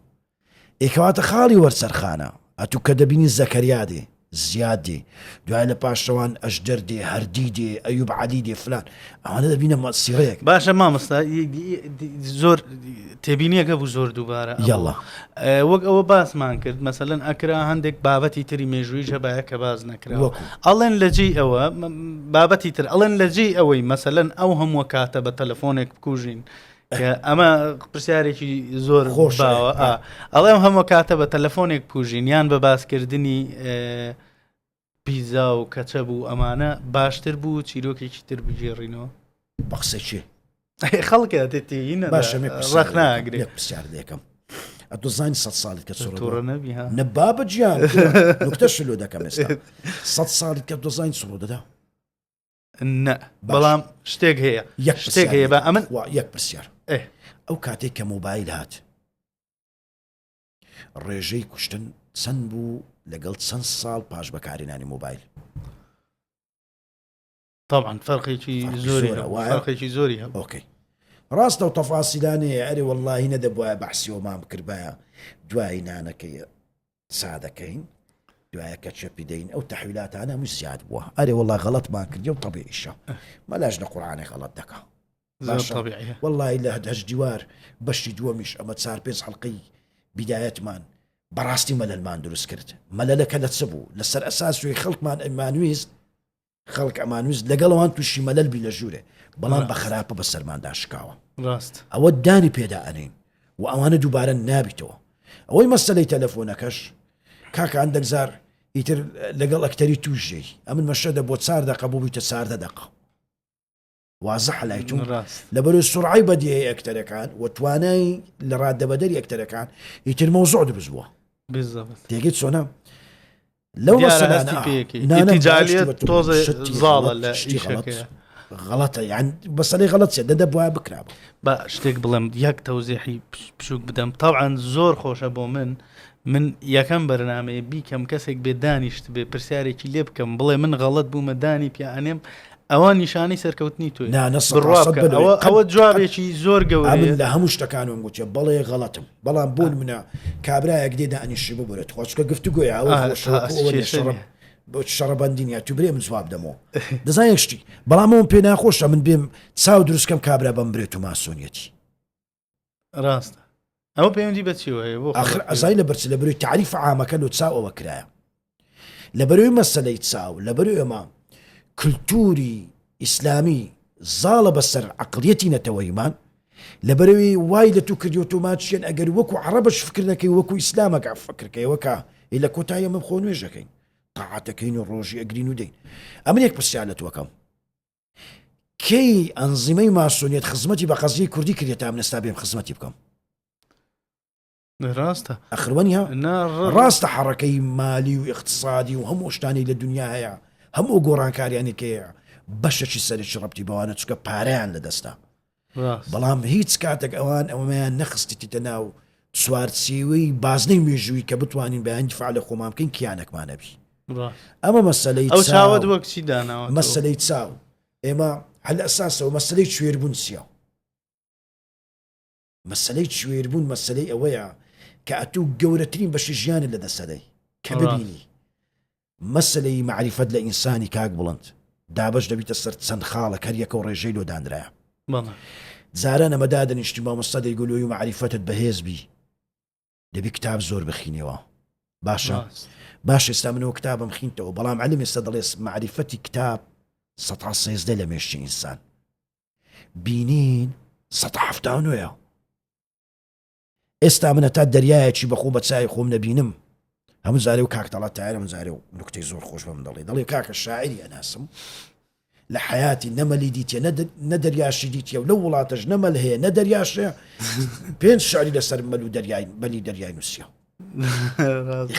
ئێکەواتە خاڵی وەرچەرخانە ئەتوو کە دەبینی زەکەریا دێ زیاد دێ دوای لە پاشەوان ئەشدەر دێ هەردی دێ ئەیوب عەلی دێ فلان ئەوانە دەبینە سیڕەیەک. باشە مامۆستا زۆر تێبینیەکە بوو زۆر دووبارە یاڵا وەک ئەوە باسمان کرد مەسەلەن ئەکرا هەندێک بابەتی تری مێژوویش هەبایە کە باز نەکرا ئەڵێن لە جێی ئەوە بابەتی تر ئەڵێن لە جێی ئەوەی مەسەلەن ئەو هەموو کاتە بە تەلەفۆنێک بکوژین کە ئەمە پرسیارێکی زۆر خۆش باوە ئەڵێم هەموو کاتە بە تەلەفۆنێک بکوژین یان بە باسکردنی پیزا و کەچەب و ئەمانە باشتر بوو چیرۆکێکی تر بگێڕینەوە. بە قسەی کێ؟ خەڵکە تێی نەدا باشە مێ ڕەخ ناگرێ. یەک پرسیار دەکەم ئەتۆ زانی سە ساڵی کە چڕ توڕە نەبی ها نە بابە گیان نکتە شلۆ دەکەم ئێستا سە ساڵی کە دۆزانین سڕۆ دەدا نە بەڵام شتێک هەیە یەک شتێک هەیە بە ئەمن یەک پرسیار ئەو کاتێک کە مۆبایل هات. ڕێژەی کوشتن چەند بوو لەگەڵ چەند ساڵ پاش بەکارهێنانی مۆبایل؟ طبعا فەرقێکی زۆری فەرقێکی زۆری هەبوو. ئۆکەی ڕاستە و تەفاسیلانەیە ئەرێ وەڵڵاهی نەدەبوایە بەحسی ئەومان بکردبایە دوای نانەکەی سادەکەین دوایە کە چەپی دەین ئەو تەحویلاتانە هەمووی زیاد بووە ئەرێ وەڵا غەڵەتمان کردی و تەبیعیشە مەلاش لە قورئانێ غەڵەت دەکا باشە طبیعیە وەڵی لە هەش دیوار بەشی دووەمیش ئەمە چار پێنج حەڵقەی بیدایەتمان بەڕاستی مەلەلمان دروست کرد مەلەلەکە لە چ بوو لەسەر ئەساس وی خەڵکمان ئەمانویست خەڵک ئەمانویست لەگەڵ ئەوان تووشی مەلەل بی لە ژوورێ بەڵام بە خراپە بەسەرماندا شکاوە ڕاست ئەوە دانی پێدا ئەنین و ئەوانە دووبارە نابیتەوە ئەوەی مەسەلەی تەلەفۆنەکەش کاکە هەندێک جار ئیتر لەگەڵ ئەکتەری تووشێی ئەمن مەشەدە بۆ چار دەقە بۆ بوویتە چاردە دەقە وازحە لای تو ڕاست لەبەرو سوڕعەی بەدیهەی ئەکتەرەکان و توانای لە ڕادەبەدەری ئەکتەرەکان ئیتر مەوزوع دروست بووە بالضبط تێگەیت چۆنە لەو دیارە مەسەلانە هەستی پێیەکەی. نا، نا، ئیرتیجالیەت باشتر بە تۆزێ شتی زاڵە غەڵەت، لە شتی غەڵەت. ئیشەکەیە. غەڵەتە یان مەسەلەی غەڵەت چیە دەدە بوایە بکرابوو. با شتێک بڵێم یەک تەوزیحی بچووک بدەم تەبعەن زۆر خۆشە بۆ من من یەکەم بەرنامەیە بیکەم کەسێک بێ دانیشتبێ پرسیارێکی لێ بکەم بڵێ من غەڵەت بوومە دانی پیا ئەنێم ئەوە نیشانەی سەرکەوتنی تۆیە نا نە بڕوا سەد بکە بەلۆ ئەوە قەت ئەوە قەت جوابێکی زۆر ئەمن گەورەیە لە هەموو شتەکانم گوتیە بەڵێ غەڵەتم بەڵام بۆ نمونە کابرایەک دێ دانیشی ببورە تخوا چونکە گفتوگۆیە ئەوە ئا خۆشە ئا وەکو ئەوە نیە کێشە شەڕە نیە بۆ شەڕەبەندی نیە تو برێ من جواب دەمەوە دەزانی یەک شتی بەڵام ئەوم پێ ناخۆشە من بێم چاو دروست کەم کابرا بەم برێت و ماسۆنیەتی ڕاستە ئەوە پەیوەندی بە چیوە هەیە بۆ ئاخر ئەزای لە بەرچ لە بەرەی تعریف عامەکە لۆ چاو ئەوە کرایە لە بەرەی مەسەلەی چاو لە بەرەی ئێمە کللتوری ئیسلامی زاڵە بەسەر عقلیەتی نەتەوەیمان لە بەرەوەی وای لە تو کردی و تۆماچیان ئەگەر وەکو عربش فکر نەکەی وەکو ئیسلامەکە فکرکەیەوەکە لە کۆتایی من خۆ نوێژەکەین تاعاتەکەین و ڕۆژی ئەگرین و دەین ئەمن یەک پرسیار لە توەکەم کەی ئەنزیمەی ماسۆنیەت خزمەتی بە قەزیەی کوردی کردیە تا من ئێستا بێم خزمەتی بکەم؟ ڕاستە ئەخر وەنیە؟ نا ڕ- ڕاستە حەڕەکەی مالی و ئیقتسادی و هەموو شتانەی لە دنیا هەیە هەموو ئەو گۆڕانکاریانی کە هەیە بەشێکی سەرەکی ڕەبتی بەوانە چونکە پارەیان لەدەستە ڕاست بەڵام هیچ کاتێک ئەوان ئەوەیان نەخستیتە ناو چوارچێوەی بازنەی مێژووی کە بتوانین بەیان دیفاع لە خۆمان بکەین کیانێکمان هەبی ڕاست ئەمە مەسەلەی ئەو چاوەت چاو وەک چی داناوە تۆ؟ مەسەلەی چاو ئێمە هەر لە ئەساسەوە مەسەلەی کوێربوون چییە؟ مەسەلەی کوێربوون مەسەلەی ئەوەیە کە ئەتوو گەورەترین بەشی ژیانت لە دەستەدەی کە ڕاست. ببینی مەسەلەی مەعریفەت لە ئینسانی کاک بڵند دابەش دەبیتە سەر چەند خاڵێک هەر یەکەو ڕێژەی لۆ دانرایە. بەڵێ. جاران ئەمە دادەنیشتی مامۆستا دەیگۆ لۆی مەعریفەتت بەهێز بی دەبی کتاب زۆر بخینیەوە باشە ڕاست. باش ئێستا منەوە کتابم خینتەوە بەڵام علم ئێستا دەڵێ مەعریفەتی کتاب سەتا سێزدە لە مێشکی ئینسان بینین سەتا حەفتا و نۆیە ئێستا من هەتا دەریایەکی بەخۆ بە چاوی خۆم نەبینم هەموو جارێ و کاک تەڵات تایەر هەموو جارێ و نوکتەی زۆر خۆش بە من دەڵێ دەڵێ کاکە شاعری ئەناسم لە حیاتی نەمەلی دیتە نە دەریاشی دیتە و لەو وڵاتەش نەمەل هەیە نە دەریاش هەیە پێنج شعری لەسەر مەل و دەریای بەلی دەریای نووسیە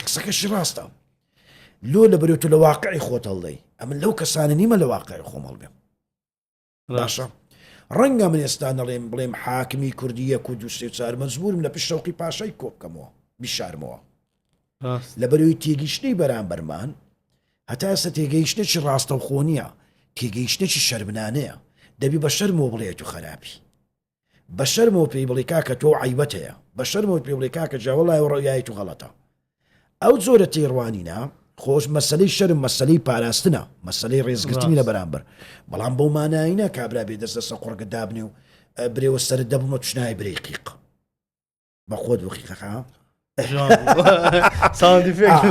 قسەکەشی ڕاستە لۆ لە بەرێت و لە واقعی خۆت هەڵدەی ئەمن لەو کەسانە نیمە لە واقعی خۆم هەڵبێم باشە ڕەنگە من ئێستا نەڵێم بڵێم حاکمی کوردی یەک و دوو سێ چار مەجبورم لە پشت شەوقی پاشای کۆ بکەمەوە بیشارمەوە لەبەرەوەی تێگەیشتنی بەرامبەرمان هەتا ئێستا تێگەیشتێکی ڕاستەوخۆ نییە تێگەیشتێکی شەرمنانەیە دەبی بە شەرمەوە بڵێت و خراپی بە شەرمەوە پێی بڵێ کاکە تۆ عەیبەت هەیە، بە شەرمەوە پێی بڵێ کاکە جا وەڵای ئەو ڕەئیای تو غەڵەتە. ئەو جۆرە تێڕوانینە خۆش مەسەلەی شەرم مەسەلەی پاراستنە، مەسەلەی ڕێزگرتنی لە ڕاست. بەرامبەر. بەڵام بەو مانایە نا کابرا بێ دەست لەسەر قوڕگت دابنێ و برێوە سەرت دەبمە توش نایە برێی قیق. بە خۆت بوو قیقەکە ها؟ sound effect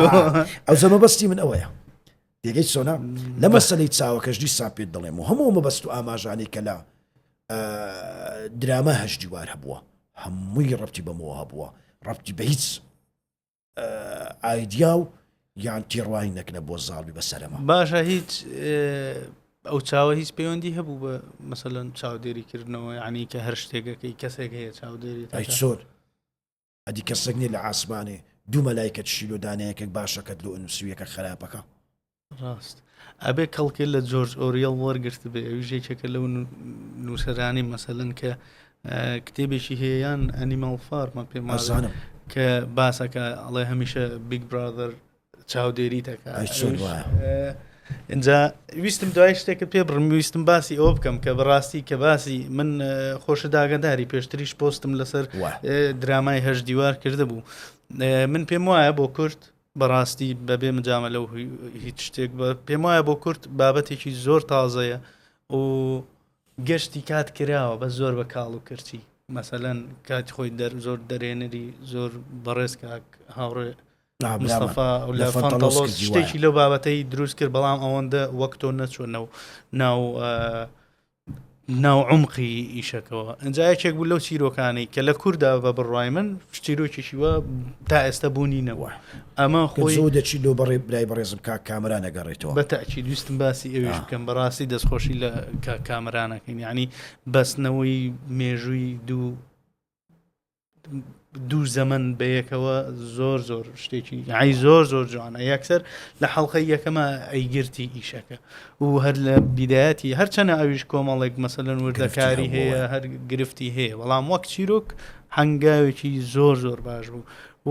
ئەو مەبەستی من ئەوەیە تێگەی سۆنا لە مەسەلەی چاوەکەش دیسان پێت دەڵێم و هەموو مەبەست و ئاماژانەی کە لە دراما هەش دیوار هەبووە هەمووی ڕەتی بەمەوە هەبووە ڕەتی بە هیچ ئایدیا و یان تێڕوانی نەکنە بۆ زاڵبی بەسەرەمە باشە هیچ ئەو چاوە هیچ پەیوەندی هەبوو بە مەسەلەن چاودێری کردنەوە یعنی کە هەر شتێکەکەی کەسێک هەیە چاودێری ئەی چۆن ئەدی کەسێک نیە لە عاسمانێ دوو مەلایکەت شیلۆ دانە یەکێک باشەکەت لۆ ئەنووسی و یەکەک خراپەکە. ڕاست ئەبێ کەڵکێ لە جۆرج ئۆریەڵ وەرگرتبێ ئەویش یەکێکە لەو نووسەرانەی مەسەلەن کە کتێبێکی هەیە یان ئەنیماڵ فارمە پێم وابێ ئەزانم. کە باسەکە ئەڵێ هەمیشە Big Brother چاودێری دەکات اینجا ویستم دوای شتێکت پێ بڕم ویستم باسی ئەوە بکەم کە بەڕاستی کە باسی من خۆشە داگەداری پێشتریش پۆستم لەسەر درامای هەش دیوار کردبوو من پێم وایە بۆ کورد بەڕاستی بەبێ مجامە لەو هیچ شتێک بە پێم وایە بۆ کورد بابەتێکی زۆر تازەیە و گەشتی کات کراوە بە زۆر بە کاڵ و کرچی مەسەلەن کاتی خۆی دەر زۆر دەرێنەری زۆر بەڕێز کاک هاوڕێ مستەفا لە فەنتەڵۆس شتێکی لەو بابەتەی دروست کرد بەڵام ئەوەندە وەک تۆ نەچوە ناو ناو ناو عمقی ئیشەکەەوە ئەجا یەکێک بوو لەو چیرۆکانەی کە لە کووردا بە بڕای من چیرۆکێکی وە تا ئێستا بوونی نەوە ئەمە خۆی زۆ دەچی لۆ بەڕێ برای بەڕێزم کاک کامەران ئەگەڕێتەوە. بە تەئکید ویستم باسی ئەویش بکەم بەڕاستی دەستخۆشی لە کاک کامەران ئەکەین یعنی بەستنەوەی مێژووی دوو دوو زەمن بەیەکەوە زۆر زۆر شتێکی یعنی زۆر زۆر جوانە یەکسەر لە حەڵقەی یەکەمە ئەیگرتی ئیشەکە و هەر لە بیدایەتی هەرچەنە ئەویش کۆمەڵێک مەسەلەن وردەکاری هەیە هەر گرفتی هەیە بەڵام وەک چیرۆک هەنگاوێکی زۆر زۆر باش بوو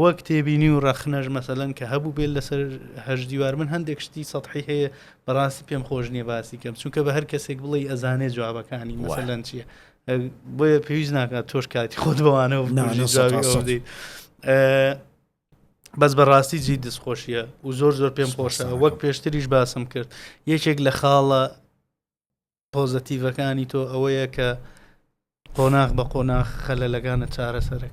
وەک تێبینی و ڕەخنەش مەسەلەن کە هەبوو بێت لەسەر هەش دیوار من هەندێک شتی سەحی هەیە بەڕاستی پێم خۆش نییە باسی کەم چونکە بە هەر کەسێک بڵێ ئەزانێ جوابەکانی مەسەلەن چییە بۆیە پێویست ناکات تۆش کاتی خۆت بەوانەوە بەس بەڕاستی جی دەستخۆشیە و زۆر زۆر پێم خۆشە وەک پێشتریش باسم کرد یەکێک لە خاڵە پۆزەتیڤەکانی تۆ ئەوەیە کە قۆناغ بە قۆناغ خەلەلەکانە چارەسەرە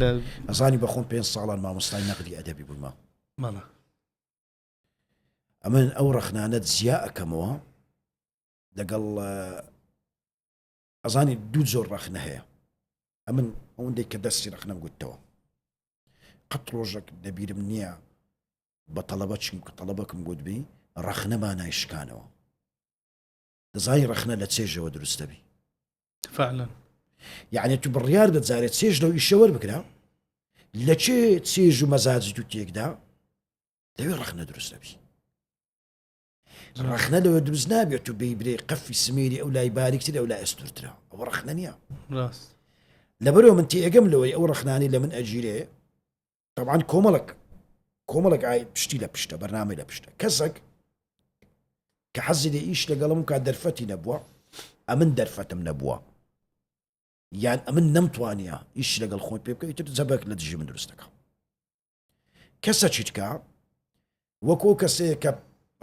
لە ئەزانی بەخۆم پێ ساڵان مامۆستای نەقدی ئەدەبی بوومە بەڵێ ئەمن ئەو ڕەخنانەت زیا ئەەکەمەوە لەگەڵ ئەزانی دوو زۆر ڕەخنە هەیە ئەمن ئەوەندەی کە دەستی ڕەخنەم گوتەوە قەت ڕۆژێک دەبیرم نییە بە تەڵەبە چیم کە تەڵەبەکم گوتبی ڕەخنە مانای شکانەوە دەزانی ڕەخنە لە چێژەوە دروست دەبی فعلا یعنی تو بڕیار بە جارێ چێژ لەو ئیشە وەربگرە لە چێ چێژ و مەزاجی تو تێکدا لەوێ ڕەخنە دروست دەبی ڕەخنە لەوە دروست نابێت و بێی برێ قەفی سمێری ئەو لای باریکتر ئەو لای ئەستورترە ئەوە ڕەخنە نییە ڕاست لەبەرەوە من تێگەم لەوەی ئەو ڕەخنانی لە من ئەگیرێ طبعا کۆمەڵک کۆمەڵک ئای پشتی لە پشتە بەرنامەی لە پشتە کەسێک کە حەزی لە ئیش لەگەڵم کا دەرفەتی نەبووە ئەمن دەرفەتم نەبووە یان ئەمن نەمتوانیە ئیش لەگەڵ خۆی پێ بکەیتر جەبەک لە دژی من دروست دەکەم کەسە چیتکە وەکو کەسەیە کە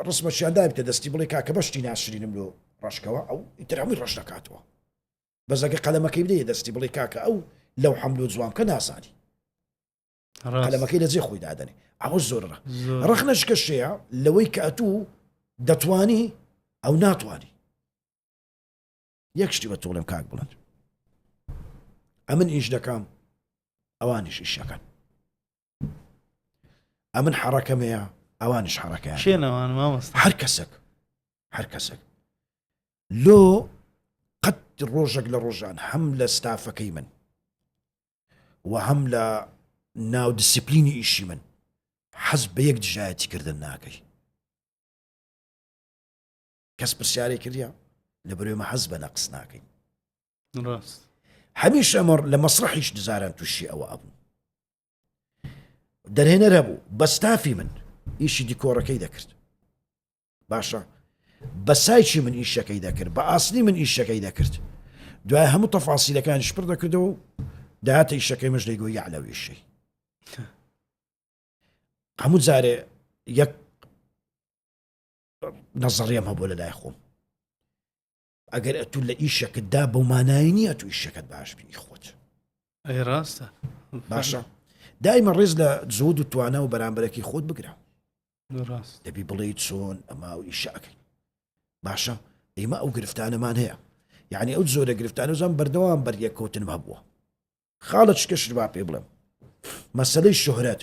ڕسمەشیان دابتە دەستی بڵێ کاکە بەشتی ناشرینم لۆ ڕەشکەوە ئەو ئیتر هەمووی ڕەش دەکاتەوە بەزەگە قەلەمەکەی بدەیە دەستی بڵێ کاکە ئەو لەو حەملۆ جوان بکە نازانی قەلەمەکەی لە جێ خۆی دادەنێ ئەوە زۆر ڕە ڕەخنەش کەشەیە لەوەی کە ئەتوو دەتوانی ئەو ناتوانی یەک شتی بە تۆڵێم کاک بڵند ئەمن ئیش دەکەم ئەوانیش ئیشەکەن ئەمن حەڕەکەم هەیە ئەوانیش حەڕەکەیان شێنەوان مامۆستا هەر کەسێک هەر کەسێک لۆ قەت ڕۆژێک لە ڕۆژان هەم لە ستافەکەی من و هەم لە ناو دیسیپلینی ئیشی من حەز بە یەک دژایەتی کردن ناکەی کەس پرسیارێک کردە لە بەرێمە حەز بە نەقس ناکەین ڕاست هەمیشە مەڕ لە مەسرحیش دزاران تووشی ئەوە ئەبوو دەرهێنەر هەبوو بە ستافی من ئیشی دیکۆڕەکەی دەکرد باشە بە سایچی من ئیشەکەی دەکرد بە ئاسنی من ئیشەکەی دەکرد دوای هەموو تەفاسیلەکانیش پڕ دەکردەوە و داهاتە ئیشەکەی مش دەیگۆ یەع لەو ئیشەی هەموو جارێ یەک نەزەڕیم هەبوو لە لای خۆم ئەگەر ئەتوو لە ئیشەکەت دا بەو مانای نییە تو ئیشەکەت باش بینی خۆت ئەی ڕاستە باشە دایمە ڕێز لە جود و توانا و بەرامبەرەکی خۆت بگرە ڕاست دەبی بڵێ چۆن ئەما و ئیشەکەین باشە ئێمە ئەو گرفتانەمان هەیە یعنی ئەو زۆرە گرفتانە زان بەردەوام بەریەکەوتنم هەبووە خاڵە شکەشت با پێ بڵێم مەسلەی شوهرەت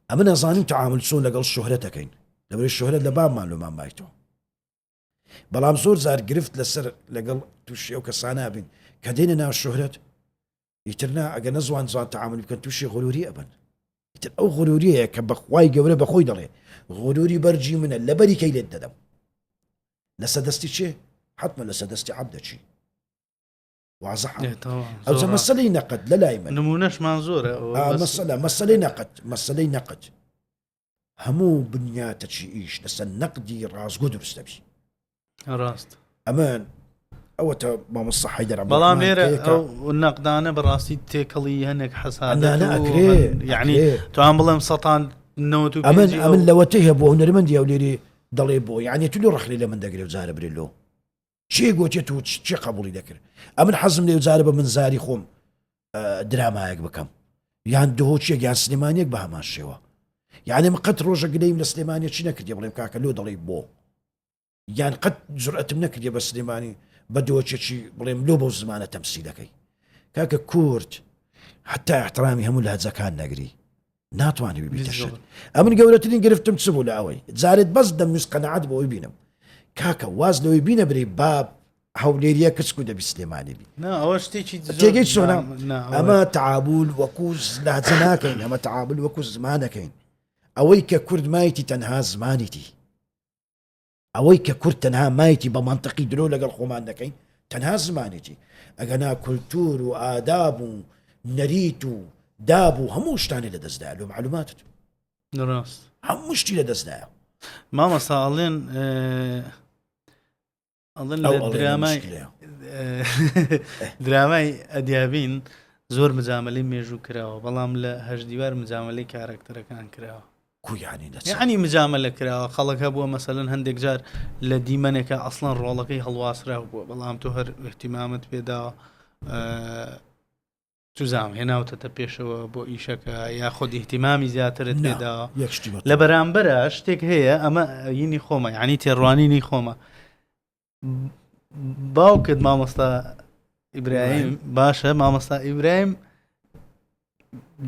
ئەمە نەزانین تعامل چۆن لەگەڵ شوهرەتەکەین لەبەری شوهرەت لە بابمان لۆمان مایتەوە بەڵام زۆر جار گرفت لەسەر لەگەڵ تووشی ئەو کەسانە بین کە دێنە ناو شوهرەت ئیتر نا ئەگەر نەزوان جوان تعامل بکەن تووشی غروری ئەبن ئیتر ئەو غروریەیە کە بەخوای گەورە بەخۆی دەڵێ غروری بەرجی منە لەبەری کەی لێت دەدەم لەسەر دەستی چێ حتممە لەسەر دەستی عەبدەچی. وازحە ئەوجە مەسەلەی نەقد لە لای من نمونەشمان زۆرە مەسەلە مەسەلەی نەقد مەسەلەی نەقد هەموو بنیاتەکی ئیش لەسەر نەقدی ڕاستگۆ دروست دەبی ڕاست ئەمە ئەوەتە مامۆستا حەیدەر بەڵام لێرە ئەو نەقدانە بەڕاستی تێکەڵی هەنێک حەسادەت یعنی توان بڵێم سەتان ئەمن ئەمن لەوەتەی هەبوو هونەرمەندی هەولێری دەڵێ بۆ یعنی تو لۆ ڕخنەی لە من دەگرێ و جارە برێ لۆ چێ گۆتێت و چێ قبولی دەکرد ئەمن حەزم لێ جارە بە من زاری خۆم درامایەک بکەم یان دهۆچێک یان سلێمانیەک بە هەمان شێوە یعنی من قەت ڕۆژە گلەیم لە سلێمانیە چی نەکردی بڵێم کاکە لۆ دەڵێ بۆ یان قەت جورئەتم نەکردی بە سلێمانی بە دۆچێکی بڵێم لۆ بەو زمانە تەمسیلەکەی کاکە کورد حتا احترامی هەموو لهجەکان نەگری ناتوانانی ببیتە شت ئەمن گەورەترین گرفتم چ بوو لە ئەوەی جارێت بەس دەمویست قەنەعەت بۆ ئەوی بینم کاکە واز لەوەی بینە بری باب هەولێریە کچک و دەبی سلێمانی بی ئەوە شتێکی تێگەی چۆنە ئەمە تعابول وەکو لهجە ناکەین ئەمە تعابول وەکو زمانەکەین ئەوەی کە کورد مایتی تەنها زمانیتی ئەوەی کە کورد تەنها مایتی بە مەنتقی درۆ لەگەڵ خۆمان دەکەین تەنها زمانێتی ئەگەنا کولتور و ئاداب و نەریت و داب و هەموو شتانی لە دەستدا لۆ معلوماتت ڕاست هەموو شتی لە دەستدایە مامۆستا ئەڵێن ئەڵێن لە درامای درامای ئەدیابین زۆر مجاملەی مێژوو کراوە بەڵام لە هەشدیوار مجاملەی کارەکتەرەکان کراوە کویانی لە ینی مجاملە کراوە خەڵک هەبووە مەسەلەن هەندێک جار لە دیمەنێکە ئەسڵەن ڕۆڵەکەی هەڵواسراو بووە بەڵام تۆ هەر احتیمامت پێداوە چوزانم هێناوتەتە پێشەوە بۆ ئیشەکە یاخود ئیهتیمامی زیاترت نا، پێداوە یەک شتی بە لە بەرامبەرە شتێک هەیە ئەمە یینی خۆمە یعنی تێڕوانینی خۆمە باوکت مامۆستا ئیبراهیم باشە مامۆستا ئیبراهیم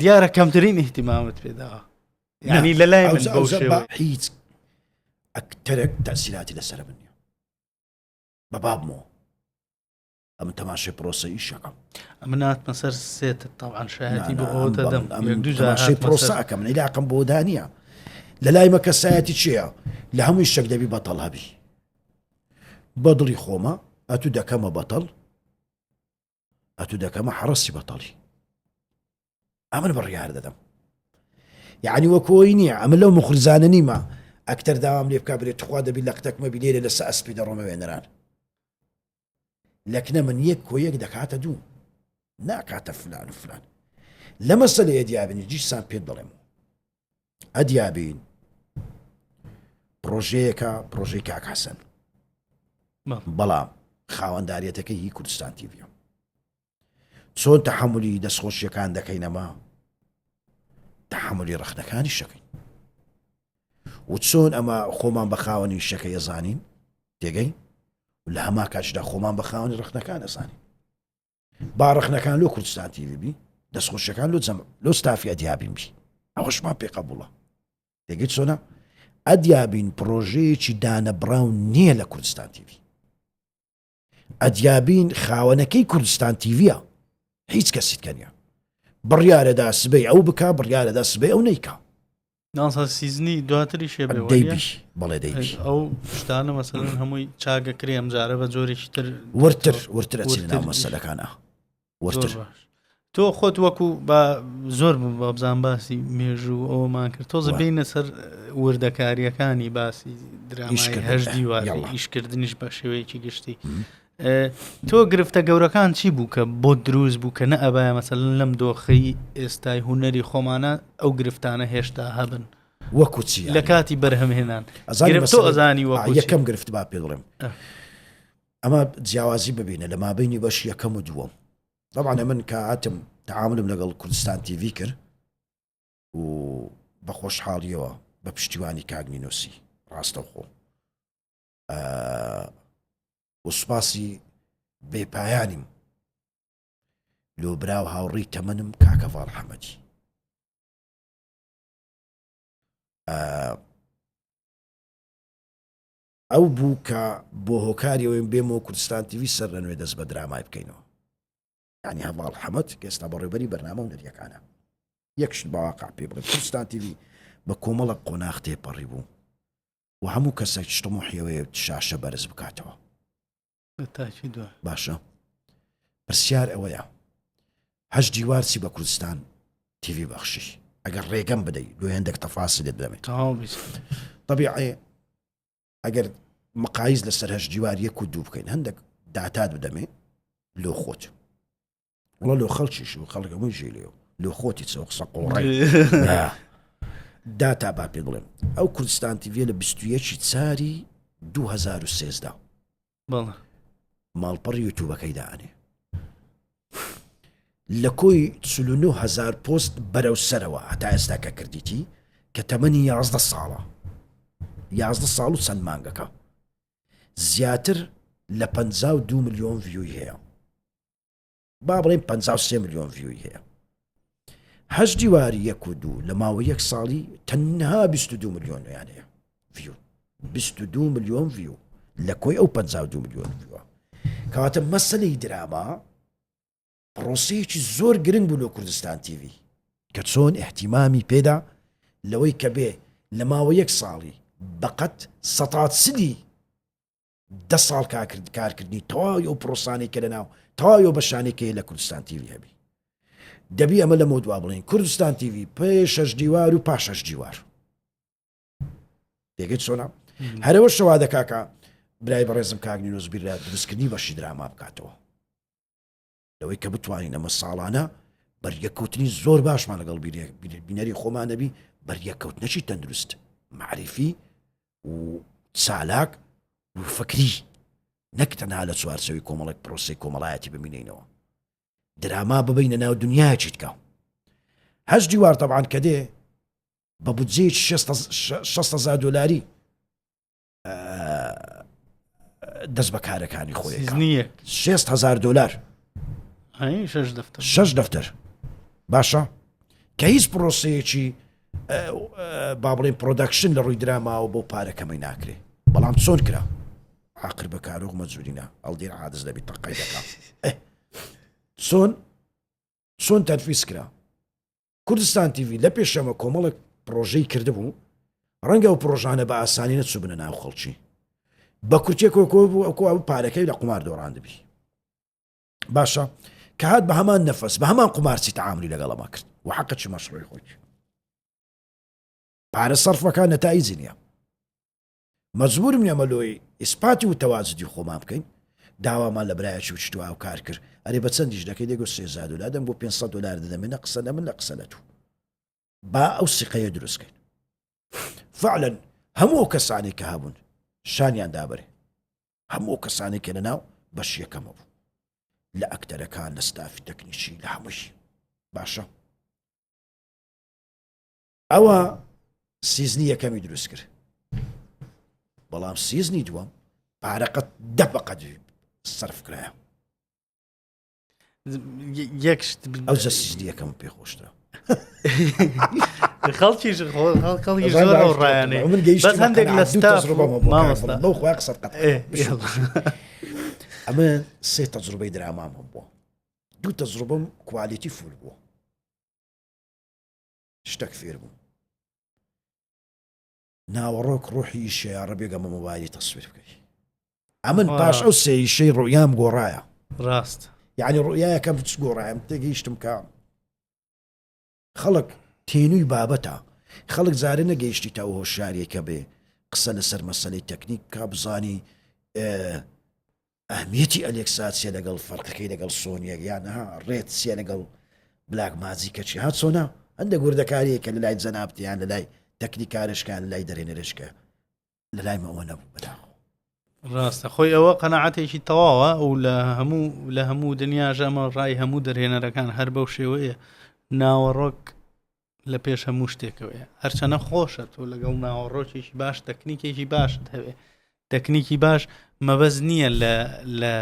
دیارە کەمترین ئیهتیمامت پێداوە یعنی لە لای من ئەوجا- بەو ئەوجا شێوە با هیچ ئەکتەرێک تەسیراتی لەسەر من نییە بە بابمەوە ئەمن تەماشای پرۆسە ئیشەکەم. ئەمن هاتمە سەر سێتت تەبعەن شایەتی بۆ ئەوە دەدەم یەک دوو جار تەماشای هاتمە پرۆسە سەر ئەکەم من عیلاقم بۆ دانیە لە لای مە کەسایەتی چییە لە هەمووی شتێک دەبی بەتەڵ هەبی بە دڵی خۆمە ئەتو دەکەمە بەتەڵ ئەتو دەکەمە حەڕەسی بەتەڵی ئەمن بڕیار دەدەم یعنی وەکۆی نییە ئەمن لەو مخرزانە نیمە ئەکتەر داوام لێ بکە برێت تخوا دەبی لە قتەکمە بی لێرە لەسە ئەسپی دەڕۆمە وێنەران لەکنە من یەک کۆ یەک دەکاتە دوو ناکاتە فلان و فلان لە مەسەلەی ئەدیابینی دیسان پێت دەڵێم ئەدیابین پرۆژەیەکە پرۆژەی کاک حەسەن بەڵام خاوەنداریەتەکەی هی کوردستان تیڤە چۆن تەحملی دەستخۆشیەکان دەکەینەما تەحملی ڕەخنەکانی شەکەین و چۆن ئەمە خۆمان بە خاوەنی شەکە یەزانین تێگەی لە هەما کاتشدا خۆمان بە خاوەنی ڕەخنەکان ئەزانین با ڕەخنەکان لۆ کوردستان تیوی بی دەستخۆشیەکان لۆ جەم لۆ ستافی ئەدیابین بی ئەوەشمان پێ قبوڵە تێگەی چۆنە ئەدیابین پرۆژەیەکی دانەبڕاو نییە لە کوردستان تیوی ئەدیابین خاوەنەکەی کوردستان تیڤە هیچ کەسیت کە نیە بڕیارەدا سبەی ئەو بک بڕیارەدا سبەی ئەو نیکا ناسا سیزنی دواتری شێ دەیبی بەڵێ دەیبی ئەو شتانە مەسەلەن هەمووی چاگە کرێ ئەم جارە بە جۆرێکی تر ورتر ورتر ئەچینە ناو مەسەلەکانە ورتر تۆ خۆت وەکو بە زۆر بوو بابزان باسی مێژوو ئەومان کرد تۆزە بینە سەر وردەکاریەکانی باسی درامای هەش دیوار ئیشکردنیش بە شێوەیەکی گشتی تۆ گرفتە گەورەکان چی بوو کە بۆ دروست بوو کە نەئەبایە مەسەلەن لەم دۆخەی ئێستای هونەری خۆمانە ئەو گرفتانە هێشتا هەبن وەکو چی لە کاتی بەرهەمهێنان ئەزانی تۆ ئەزانی وەکو یەکەم گرفت با پێ بڵێم ئەمە جیاوازی ببینە لە مابینی بەش یەکەم و دووەم طبعا من کە هاتم تعاملم لەگەڵ کوردستان تیڤی کرد و بە خۆشحاڵیەوە بە پشتیوانی کاک نینۆسی ڕاستەوخۆ و سوپاسی بێپایانیم لۆ برا و هاوڕێی تەمەنم کاکەڤاڵ حەمەدی ئەو بوو کە بۆ هۆکاری ئەوەی بێمەوە کوردستان تیوی سەر لە نوێ دەست بە درامای بکەینەوە ینی هەواڵ حەمەد کە ئێستا بەڕێوبەری بەرنامە و نەریەکانە یەک شت باواقع پێ بڵێم کوردستان تیوی بە کۆمەڵە قۆناخ تێپەڕی بوو و هەموو کەسێک تموحی ئەوەیە شاشە بەرز بکاتەوە باشە. پرسیار ئەوەیە هەش دیوار چی بە کوردستان تیVی بەخشی ئەگەر ڕێگەم بدەیت لۆ هێندێک تەفاسلت بدەمێ طبیعی ئەگەر مقایز لەسەر هەش دیوار یەک و دوو بکەین هەندێک داتات بدەمێ لۆ خۆت وڵا لۆ خەڵکیش و خەڵک هەمووی ژێ لێ لۆ خۆتی چەوە قسە قۆڕی داتا با پێ بڵێم ئەو کوردستان تیڤە لە 21 چاری 2013 بەڵێ ماڵپەڕی یوتوبەکەی دانێ لە کۆی 49هزار پۆست بەرەو سەرەوە هەتا ئێستا کە کردیتی کە تەمەنی 11 ساڵە 11 ساڵ و چەند مانگەکە زیاتر لە 52 میلیۆن view ی هەیە با بڵێن 53 میلیۆن view ی هەیە هەشت دیواری یەک و دوو لە ماوە یەک ساڵی تەنها 22 میلیۆن یان هەیە view 22 میلیۆن view لە کۆی ئەو 52 میلیۆن view ە کەواتە مەسلەی دراما پرۆسەیەکی زۆر گرنگ بوو لۆ کوردستان تیڤی کە چۆن احتیمامی پێدا لەوەی کە بێ لە ماوە یەک ساڵی بەقەت سەتا چلی دە ساڵ کارکردنی تەواوی ئەو پرۆسانەی کە لەناو تەواوی ئەو بەشانەی کە لە کوردستان تیڤی هەبی دەبی ئەمە لە مۆدوا بڵین کوردستان تیڤی پێشەش دیوار و پاشەش دیوار تێگەیت چۆنە هەرەوە شەوا دەکاکە برای بەڕێزم کاک نینۆز بیر لە دروستکردنی بەشی دراما بکاتەوە لەوەی کە بتوانین ئەمە ساڵانە بەریەککەوتنی زۆر باشمان لەگەڵ بینەری خۆمان نەبی بەریەککەوتنەکی تەندروست معریفی و چالاک و فکری نەک تەنها لە چوارچەوی کۆمەڵێک پرۆسی کۆمەڵایەتی بمینینەوە دراما ببینە ناو دنیاکی تکە هەش دیوار تەبان کە دێ بە بودجەیەکی 600 دلاری دەست بە کارەکانی خۆی 6 هزار دلار شش دەفتەر باشە کە هیچ پرۆسەیەکی با بڵێن production لە ڕووی دراماوە بۆ پارەکەمەی ناکرێ بەڵام چۆن کرا عاقر بە کارۆغ مەجبورینا ئەڵدیر عادز دەبی تەقەی دەکا چۆن چۆن تەنفیز کرا کوردستان تیڤی لە پێشەمە کۆمەڵێک پڕۆژەی کردبوو، ڕەنگە ئەو پڕۆژانە بە ئاسانی نەچووبنە ناو خەڵکی. بە کورتیە کۆکۆ بوو ئەو کۆ پارەکەی لە قومار دۆڕاندبی. باشە کە هات بە هەمان نەفەس بە هەمان قومارچی تەعاملی لەگەڵەما کرد و حەقەکی مەشڕوعی خۆی پارە سەرفەکان نەتایجی نییە. مەجبورم ئێمە لۆی ئیسپاتی و تەواجدی خۆمان بکەین داوامان لە برایەکی وچتو هاوکار کرد ئەرێ بە چەندیش دەکەی دەگۆ سێزا دۆلار دەم بۆ 500 دۆلار دەدەمێ نە قسە لە من نە قسە لە تو با ئەو سیقەیە دروست کەین فعلا هەموو ئەو کەسانێک کە هەبوون شانیان دابرێ هەموو ئەو کەسانێک کە لەناو بەش یەکەمە بوو لە ئەکتەرەکان لە ستافی تەکنیکی لە هەمووی باشە ئەوە season ی یەکەمی دروست کرد بەڵام season ی دووەم پارەقەت دە بەقەت سەرف کرایە ئەو جە season ی یەکەم پێ خۆشترە خەڵکی خەڵکی زۆر ئەو ڕایانەیە من گەیشتم بەس هەندێک لە ستاف مامۆستا بەو خۆی قسەت قەت ئەمە سێ تەجروبەی درامام هەبووە دوو تەجروبەم quality full بووە شتەک فێر بووم ناوەڕۆک ڕۆحی ئیشە یا ڕەبێگە بە مۆبایلی تەسویر بکەی ئەمن پاش ئەو سێیشەی ڕویام گۆڕایە ڕاست یعنی ڕویایەکەم چ گۆڕایم تێگەیشتم کە خەڵک تێنووی بابەتە خەڵک جارێ نەگەیشتی تا هۆشیارێکە بێ قسە لەسەر مەسلەی تەکنیک کا بزانی ئەهمیەتی ئەلێکسا چیە لەگەڵ فەرقەکەی لەگەڵ سۆنیەک یان ها ڕێت چیە لەگەڵ بلاک ماجیکە چی ها چۆنە هەندێک وردەکاریە کە لەلای جەنابت یان لەلای تەکنیکارشکان لەلای دەرێنەرشکە لەلای مەوە نەبوو بەداخەوە. ڕاستە خۆی ئەوە قەنەعاتێکی تەواوە و لە هەموو لە هەموو دنیاش ئەمە ڕای هەموو دەرهێنەرەکان هەر بەو شێوەیە ناوەڕۆک لە پێش هەموو شتێکەوەیە هەرچەنە خۆشە تۆ لەگەڵ ناوەڕۆکێکی باش تەکنیکێکی باشت هەوێ تەکنیکی باش مەبەز نییە لە لە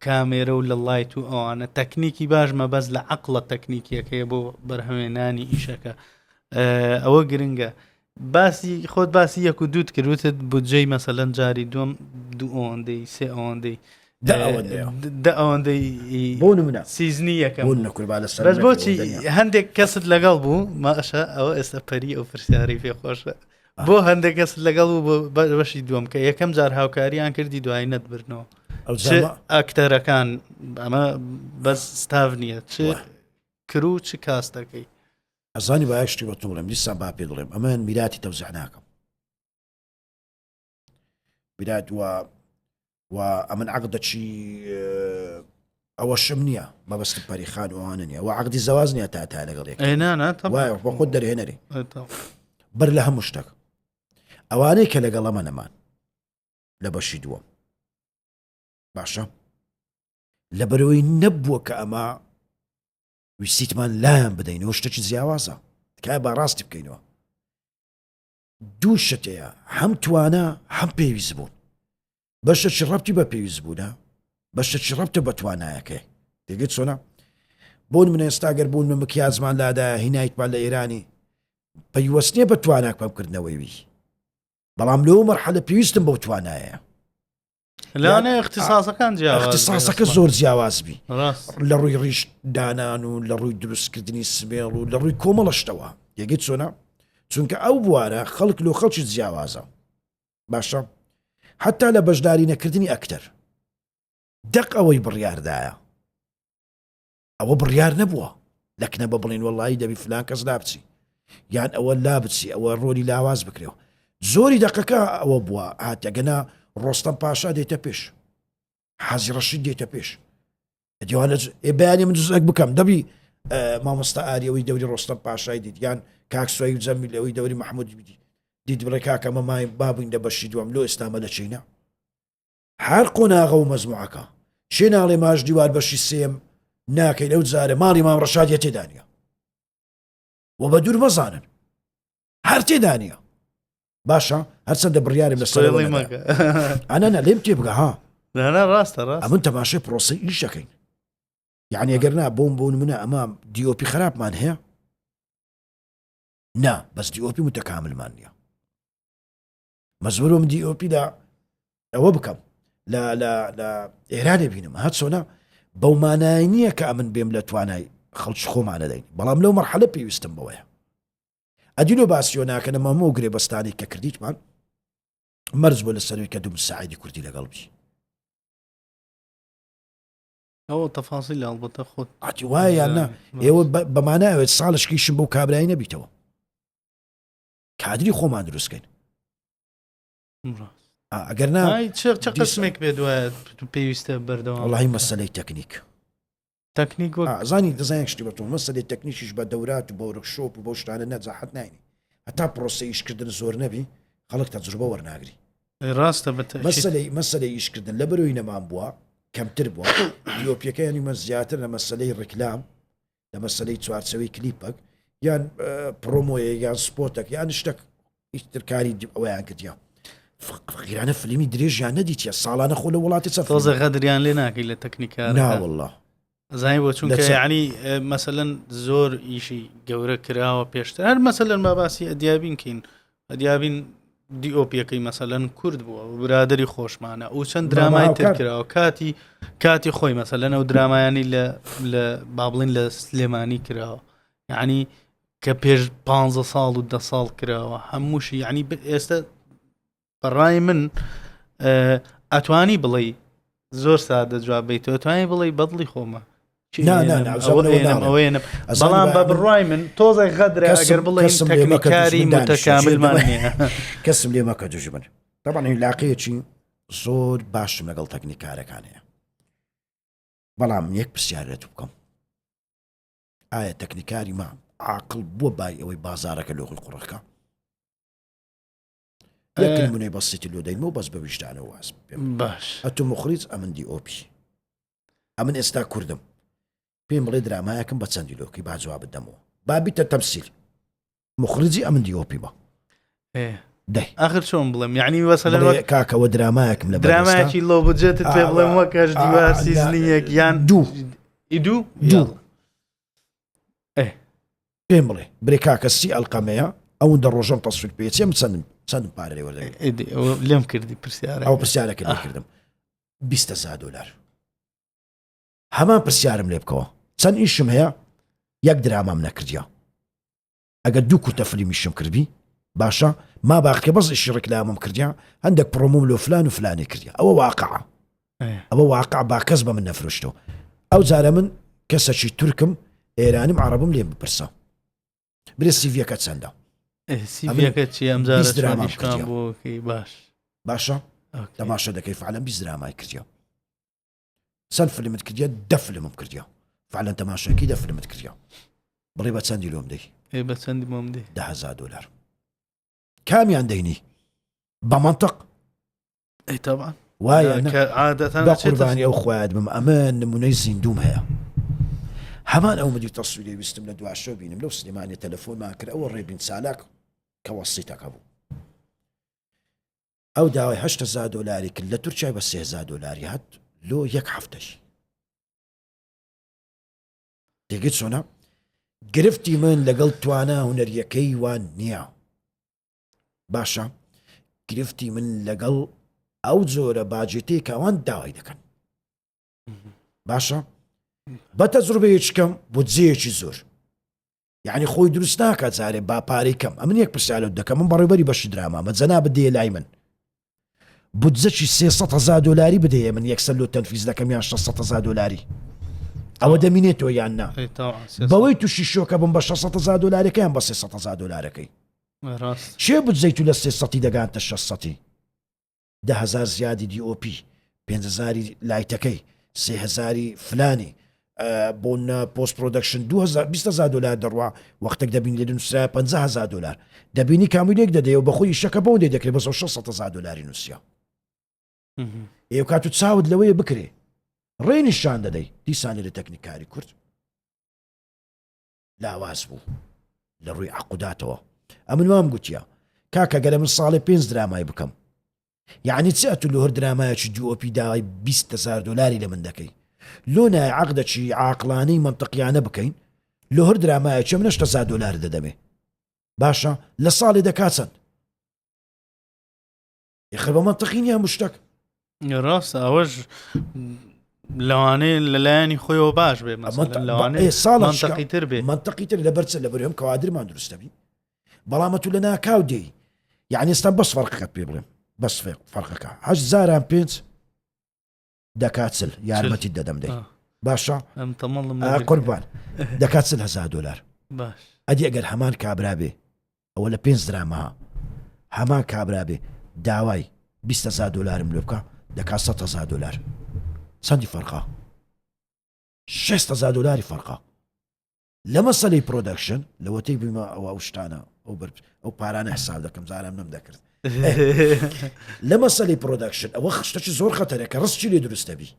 کامێرە و لە light و ئەوانە تەکنیکی باش مەبەز لە عقلە تەکنیکیەکەی بۆ بەرهەمێنانی ئیشەکە ئەوە گرنگە باسی خۆت باسی یەک و دووت کرد وتت بودجەی مەسەلەن جاری دووەم دوو ئەوەندەی سێ ئەوەندەی دە ئەوەندەی بۆ نمونە season ی یەکەم بۆ نەکوربا لەسەر بەس بۆچی هەندێک کەست لەگەڵ بوو ماشە ئەوە ئێستا پەری ئەو پرسیاری پێ خۆشە بۆ هەندێک کەست لەگەڵ بوو بۆ بەشی دووەم کە یەکەم جار هاوکاریان کردی دوایی نەتبرنەوە. چ ئەکتەرەکان ئەمە بەس ستاف نییە چ crew چ cast ەکەی. ئەزانی با یەک شتی بە تۆ بڵێم دیسان با پێ بڵێم ئەمە میراتی تەوزیع ناکەم میرات و و ئەمن عقدەکی ئەوەشم نییە مەبەستم پەریخان و ئەوانە نییە و عقدی زەواز نییە تا تا لەگەڵ یەک وایە بە خۆت دەرهێنەری بەر لە هەموو شتێک ئەوانەی کە لەگەڵ ئەمە نەمان لە بەشی دووەم باشە لەبەرەوەی نەبووە کە ئەمە ویسیتمان لایان بدەینەوە شتێکی جیاوازە تکایە با ڕاستی بکەینەوە دوو شت هەیە هەم توانا هەم پێویست بوون بەشەکی ڕەبتی بە پێویست بوونە بەشەکی ڕەبتە بە توانایەکەی تێگەیت چۆنە بۆن من ئێستا گەر بوون من مکیازمان لادا هینایتمان لە ئێرانی پەیوەست نییە بە تواناک پەمکردنەوەی وی بەڵام لەو مەرحەلە پێویستم بەو توانایە لەوانەیە اختصاصەکان جیاواز بێ. اختصاصەکە زۆر جیاواز بی ڕاست لە ڕووی ڕیش دانان و لە ڕووی دروستکردنی سمێڵ و لە ڕووی کۆمەڵە شتەوە یەگەیت چۆنە چونکە ئەو بوارە خەڵک لۆ خەڵکی جیاوازە باشە حتا لە بەشداری نەکردنی ئەکتەر دەق ئەوەی بڕیاردایە ئەوە بڕیار نەبووە لە کنە بە بڵین وەڵی دەبی فلان کەس لابچی یان ئەوە لابچی ئەوە ڕۆلی لاواز بکرێەوە زۆری دەقەکە ئەوە بووە هاتەگەنا ڕۆستەم پاشا دێتە پێش حازی ڕەشید دێتە پێش دیوانە بەیانی من جزئێک بکەم دەبی مامۆستا ئاریەوەی دەوری ڕۆستەم پاشای دیت یان کاک سوەی جەمیل ئەوەی دەوری مححمود دیت بڵێ کاکەمە مای بابووین دە بەشی دووەم لۆ ئێستامە دەچینە هەر قۆناغە و مەزموعەکە چێ ناڵێ ماش دیوار بەشی سێم ناکەین ئەو جارە ماڵی مام ڕەشاد یە تێدانە و بە دوور مەزانن هەر تێدانە باشە هەرچەندە بڕیارم لەسەر ئەنە نە لێم تێ بگە ها ڕاستە ڕاست ئەمن تەماشای پرۆسی ئیش دەکەین یعنی ئەگەر نا بۆم بۆن منە ئەمە DOP خراپمان هەیە نا بەس DOP متەکاملمان نییە مەجبورم DOP لە ئەوە بکەم لە لە لە ئێرانێ بینم هەر چۆنە بەو مانای نییە کە ئەمن بێم لە توانای خەڵکی خۆمانە دەین بەڵام لەو مەرحەلە پێویستم بەوەیە ئەدیلۆ باسیۆ ناکەنە مەمۆ گرێ بەستانی کە کردیتمان مەرج بۆ لە سەروی کە دوو مساعدی کوردی لەگەڵ بی ئەوە تەفاصیل ئەڵبەتە خۆت ئاتی وایە یان نا ئێوە بەماناوێت ساڵشکیشم بەو کابرای نەبیتەوە کادری خۆمان دروستکەین ئەگەر نا چ قسمێک بێ دوایە پێویستە بەردەوام وڵی مەسلەی تەکنیک تەکنیک زانی دەزانین شتی بە تۆ مەسلەی تەکنیکیش بە دەورات و بە workshop و بەو شتانە نەجاحەت ناینی هەتا پرۆسە ئیشکردن زۆر نەبی خەڵک تەجروبە وەرناگری ڕاستە مەسلەی مەسلەی ئیشکردن لە بەرەوەی نەمان بووە کەمتر بووە DOP ەکەیانی مە زیاتر لە مەسلەی ڕیکلام لە مەسلەی چوارچەوەی کلیپەک یان پرۆمۆیە یان سپۆتەک یان شتێک ئیتر کاری ئەویان کردیا فەقیرانە فلیمی درێژیان نەدیتە ساڵانە خۆ لە وڵاتی چە تۆزە غەدریان لێ ناکەی لە تەکنیکە ناوەله زانی بۆ چونکە ینی مەسەەن زۆر ئیشی گەورە کراوە پێشتر هەر مەسەلەن با باسی ئەدیابین کەین ئەدیابین DOP ەکەی مەسەلەن کورد بووە و برادری خۆشمانە و چەند درامای تر کراوە کاتی کاتی خۆی مەسەلەن ئەو درامایانی لە لە با بڵین لە سلێمانی کراوە یعنی کە پێش پ ساڵ و ده ساڵ کراوە هەمووشی یعنی ئێستا بەڕای من ئەتوانی بڵێ زۆر سادە جواب بیتەوە توانی بڵێ بەدڵی خۆمە بەڵام بە بڕای من تۆزێک غەدرە ئەگەر بڵێ تەکنیکاری متەکاملمان نییە کەسم لێ مەکە دوژمن طبعا علاقەیەکی زۆر باشم لەگەڵ تەکنیکارەکان هەیە بەڵام یەک پرسیار لە تو بکەم ئایا تەکنیکاری ما عاقڵ بووە بای ئەوەی بازارەکە لۆخی قوڕەکە یەک نمونەی بەسیتی لۆ دەینمەوە بەس بە ویژدانەوە واز باش ئەتو مخریج ئەمن DOP ئەمن ئێستا کوردم پێم بڵێ درامایەکم بە چەندی لۆکی با جوابت دەمەوە با بیتە تەمسیل مخرجی ئەمن DOP بە دەی ئاخر چۆن بڵێم یعنی وەسەلەن بڵێ کاکەوە درامایەکم لە درامایەکی low budget ت پێ بڵێم وەک هەش دیوار season ی یەک یان دوو ئی دوو دوو پێم بڵێ برێ کاکە سی ئەلقەمەیە ئەوەندە ڕۆژەم تەسویر پێچێ من چەندم چەندم پارە لێ وەردەگرم لێم کردی پرسیارە ئەو پرسیارەکە لێ کردم 20 دلار هەمان پرسیارم لێ بکەوە چەند ئیشم هەیە یەک درامام نەکردیا ئەگەر دوو کورتە فلیمیشم کردبی باشە ما باقی بەس ئیشی ڕیکلامم کردیا هەندێک پرۆمۆم لۆ فلان و فلانی کردیا ئەوە واقعە. ئەوە واقع با کەس بە من نەفرۆشتەوە ئەو جارە من کەسەکی تورکم ئێرانیم عربم لێم بپرسە برێ سیڤەکە چەندە سیڤەکە چی ئەم جارە بۆ باش باشە تەماشا دەکەی فعلەن 20 درامای کردیە چەند فلمت کردیە دە فلمم کردیە فعلەن تەماشاکی دە فلمت کردیە بڵێ بە چەندی لۆم دەی بە چەندی بۆم دەی دههزار دلار کامیان دەینی بە منطق ئەی تەبعەن وایە کە عادەتەن بە قوربانی ئەو خوایەت بم ئەمە نمونەی زیندوم هەیە هەمان ئەو مدیر تەسویری ویستم لە دواشەو بینم لەو سلێمانی تەلەفۆنمان کرد ئەوە ڕێبین چالاک کە وەسیتەکە بوو ئەو داوای 8هزار دلاری کرد لە تورکای بە 3هزار دلاری هات لۆ یەک هەفتەش تێگەی چۆنە گرفتی من لەگەڵ توانا هونەریەکەی وان نییە باشە گرفتی من لەگەڵ ئەو جۆرە باجێتەی کە ئەوان داوای دەکەن باشە بە تەجروبەیەکی کەم بودجەیەکی زۆر یعنی خۆی دروست ناکە جارێ با پارەی کەم ئەمن یەک پرسیارت دەکەم من بەڕێوبەری بەشی درامامە جەنابت دێ لای من بودجەکی 300 هزار دلاری بدەیە من یەکسەر لۆ تەنفیز دەکەم یان 600 هزار دلاری ئەوە دەمینێتەوە یان نا بەوەی تووشی شۆکە بم بە 600 هزار دلارەکەیان بە 300 هزار دلارەکەی کێ بودجەی تو لە سێ سەتی دەگاتە شەش سەتی؟ 10,000 زیادی DOP، 5,000 لایتەکەی، 3,000 فلانی، بۆ post production 20,000 دلار دەڕوا وەختێک دەبینی لە نووسرا 50,000 دلار دەبینی کامیلێک دەدەیەوە بەخۆی ئیشەکە بەوەندەی دەکرێت بەس 600,000 دلاری نووسیا ئێ کات و چاوت لەوەیە بکرێ ڕێ نیشان دەدەی دیسان لە تەکنیکاری کورد لاواز بوو لە ڕووی عقوداتەوە ئەمن وام گوتیە کاکە گەرە من ساڵێ پێنج درامای بکەم یعنی چ ئەتو لە هەر درامایەکی DOP داوای 20 هزار دلاری لە من دەکەی لۆ نایە عقدەکی عاقلانەی منطقیانە بکەین لە هەر درامایەکی من 8 هزار دلار دەدەمێ باشە لە ساڵێ دەکات چەند یخە بە مەنتقی نیە هەموو شتەک. ڕاستە ئەوەش لەوانەیە لەلایەنی خۆیەوە باش بێ لەوانەیە ساڵ منطقی تر بێ منطقی تر لەبەر چ لەبەر هەم کەوادرمان دروستەبی بەڵام تو لە ناکاو دێی یعنی ئێستا بەس فەرقەکەت پێ بڵێم بەس فەرقەکە هەشت زاران پێنج دەکات چل یارمەتیت دەدەم دەی باشە قوربان دەکات چل هزار دلار ئەدی ئەگەر هەمان کابرا بێ ئەوە لە پێنج درامەها هەمان کابرا بێ داوای 20 هزار دلارم لێ بکە دەکات 100 هزار دلار چەندی فەرقا 6 هزار دلاری فەرقا لە مەسەلەی production لەوەتەی بوویمە ئەوە ئەو شتانە ئەو بەر ئەو پارانە حساب دەکەم جاران نەم دەکرد لە مەسەلەی production ئەوە خشتەکی زۆر خەتەرە کە ڕسکی لێ دروست دەبی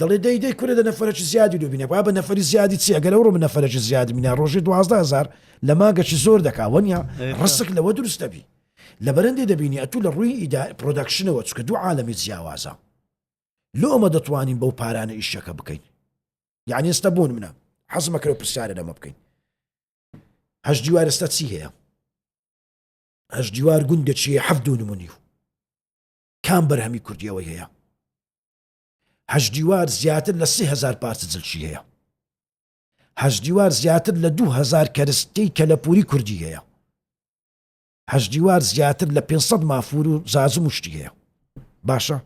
دەڵێ دەی دەی کورە دە نەفرەکی زیادی دوبینە با بە نەفری زیادی چی ئەگەر ئەوڕۆ من نەفرەکی زیاد مینا ڕۆژی 12000 لە ماگەکی زۆر دەکا وەنیە ڕسک لەوە دروست دەبی لە بەرەندێ دەبینی ئەتوو لە ڕووی ئیدا production ەوە چکە دوو عالەمی جیاوازە لۆ ئەمە دەتوانین بەو پارانە ئیشەکە بکەین یعنی ئێستا بۆن منە حەزمەکرەوە پرسیارە لەمە بکەین هەش دیوار ئێستا چی هەیە هەش دیوار گوندەچی هەفت دوو نمونی و کام بەرهەمی کوردیەوەی هەیە هەش دیوار زیاتر لە 3000 پارچە جلکی هەیە هەش دیوار زیاتر لە 2000 کەرستەی کەلەپوری کوردی هەیە هەش دیوار زیاتر لە 500 مافور و زازم و شتی هەیە باشە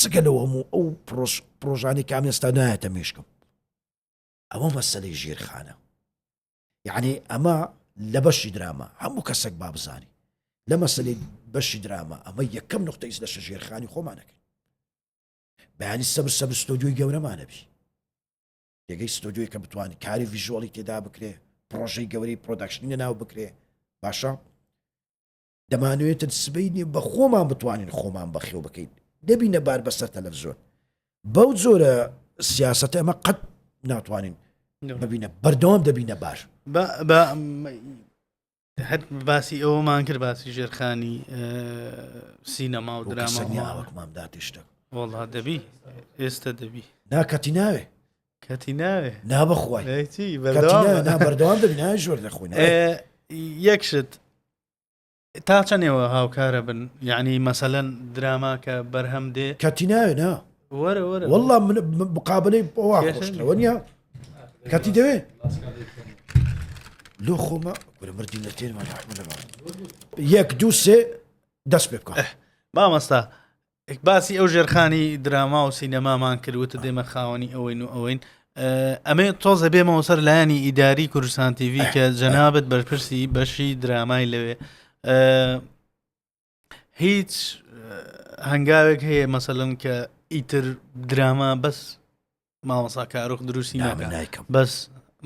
جگە لەو هەموو ئەو پرۆژانەی کە ئێستا نایەتە مێشکم ئەوە مەسەلەی ژێرخانە یعنی ئەمە لە بەشی دراما هەموو کەسێک با بزانی لە مەسلەی بەشی دراما ئەمە یەکەم نقطە ئیس لە ژێرخانی خۆمانەکەین بەیانی سەبر سەبر ستۆدیۆی گەورەمانە بی پێگەی ستۆدیۆی کە بتوانانی کاری visual ی تێدا بکرێ پرۆژەی گەورەی production ی لەناو بکرێ باشە دەمانەوێتن سبەینێ بە خۆمان بتوانین خۆمان بەخێو بکەین دەبینە بار بەسەر تەلەڤزیۆن بەو جۆرە سیاسەتە ئەمە قەت ناتوانین ببینە بەردەوام دەبینە بار هەر باسی ئەوەمان کرد باسی ژێرخانی سینەما و دراما مامداتی شتە وەڵا دەبی ئێستا دەبی ناکەتی ناوێ کەتی ناوێ نا بەخوای بەردەوام دەبی ناوێ ژۆر دەخۆین یەک شت تا چەند ئێوە هاوکارە بن یعنی مەسەلەن دراما کە بەرهەم دێ کەتی ناوێ نا وەرە وەرە والله من مقابلەی ئەوە خۆشترەوە نییە کەتی دەوێ لۆ خۆمە کورە مردین لە تێنمان یەک دوو سێ دەست پێ بکە مامەستا. باسی ئەو ژێرخانی دراما و سینەمامان کرد وتت ئێمە خاوەنی ئەوەین و ئەوەین ئەمێ تۆزە بێمەوە سەر لایەنی ئیداری کوردستان تیVی کە جەنابەت بەرپرسی بەشی درامای لەوێ هیچ هەنگاوێک هەیە مەسەلەن کە ئیتر دراما بەس مامۆستا کاروخ دروستی ناکە بەس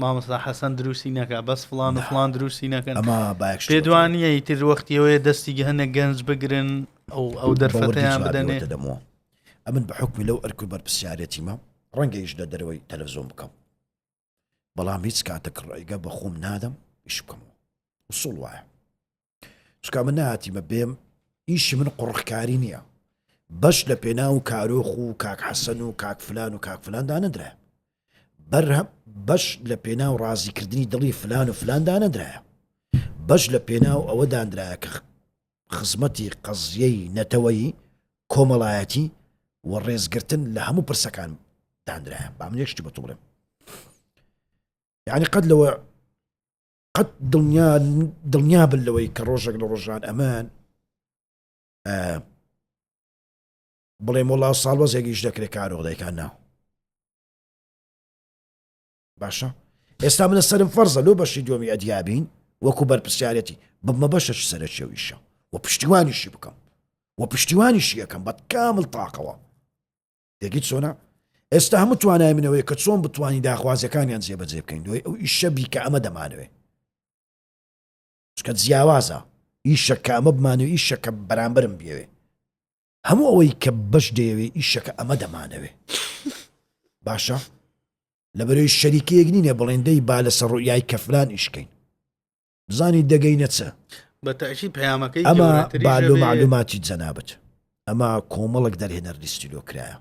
مامۆستا حەسەن دروستی نەکە بەس فلان و فلان دروستی نەکەن ئەمە پێ دوانیە ئیتر وەختیەوەیە دەستی هەنە گەنج بگرن ئەو ئەو دەرفەتیان بدەنێ دەمەوە ئەمن بە حکمی لەو ئەرک و بەرپسیارەتیمە ڕەنگە ئیش لە دەرەوەی تەلەڤزیۆن بکەم بەڵام هیچ کاتێک ڕێگە بە خۆم نادەم ئیش بکەمەوە وسڵ وایە چونکە من نهاتیمە بێم ئیشی من قڕخکاری نییە بەش لە پێناو کارۆخ و کاک حەسەن و کاک فلان و کاک فلان دانەدرا بەرهەم بەش لە پێناو ڕازیکردنی دڵی فلان و فلان دانەدرایە بەش لە پێناو ئەوە دانرایە کە خزمەتی قەزیەی نەتەوەیی کۆمەڵایەتی و ڕێزگرتن لە هەموو پرسەکان دانرایە با من یەک شتی بە تۆ بڵێم یعنی قەت لەوە قەت دڵنیا دڵنیا بن لەوەی کە ڕۆژێک لە ڕۆژان ئەمان بڵێم وڵا ساڵ وەزێکیش دەکرێت کارۆ دایکان ناو باشە ئێستا منە سرم فەرزە لۆ بەشی دووەمی ئەدیابین وەکو بەرپسیارەتی ببمە بەشە سەرەکی و ئیشە و پشتیوانیشی بکەم و پشتیوانیشی یەکەم بە کامل تاقەوە تێگەیت چۆنە؟ ئێستا هەموو توانای منەوەی کە چۆن بتوانین داخوازیەکانیان جێبەجێ بکەین دوای ئەو ئیشە بی کە ئەمە دەمانەوێ چکە جیاوازە ئیشە کە ئەمە بمانەوە ئیشە کە بەرامبەرم بێوێ هەموو ئەوەی کە بەش دەیەوێ ئیشەکە ئەمە دەمانەوێ باشە لەبەرەوەی شەریکەیەک نینە بڵێن دەی با لەسەر ڕوئیای کەفلان ئیشکەین بزانی دەگەینە چ؟ بە تەئکید پەیامەکەی ئەمە گەورەتریش با لۆ ئەبێ. مەعلوماتی جەنابت ئەمە کۆمەڵێک دەرهێنەر لیستی لۆ کرایە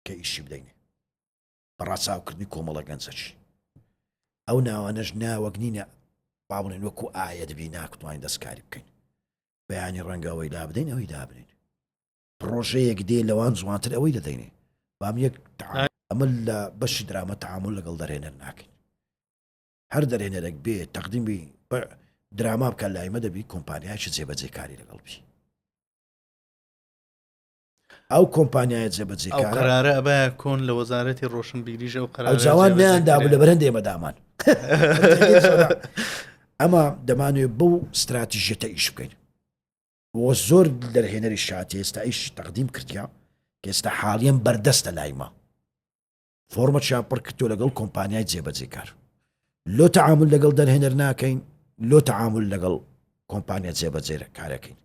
کە ئیشی بدەینێ بە ڕاچاوکردنی کۆمەڵە گەنجەکی ئەو ناوانەش ناوەک نینە با بڵێن وەکو ئایەت بی ناکتوانین دەستکاری بکەین بەیانی ڕەنگە ئەوەی لابدەین ئەوەی دابنین پڕۆژەیەک دێ لەوان جوانتر ئەوەی دەدەینێ بام یەک ئەمە لە بەشی درامە تعامل لەگەڵ دەرهێنەر ناکەین هەر دەرهێنەرێک بێ تەقدیمی دراما بکە لایمە دەبی کۆمپانیایکی جێبەجێکاری لەگەڵ بی ئەو کۆمپانیایە جێبەجێ ئەو قرارە ئەبایە کۆن لە وەزارەتی ڕۆشنبیریش ئەو قرار ئەو جوان نیان دابوو لە بەرەند ئێمە دامان ئەمە دەمانوێ بەو استراتیژیەتە ئیش بکەین وە زۆر دەرهێنەری شاتی ئێستا ئیش تەقدیم کردیا کە ئێستا حاڵیان بەردەستە لایمە فۆرمەکیان پڕ کردووە لەگەڵ کۆمپانیای جێبەجێکار لۆ تەعامل لەگەڵ دەرهێنەر ناکەین لۆ تەعامل لەگەڵ کۆمپانیا جێبەجێ کارەکەین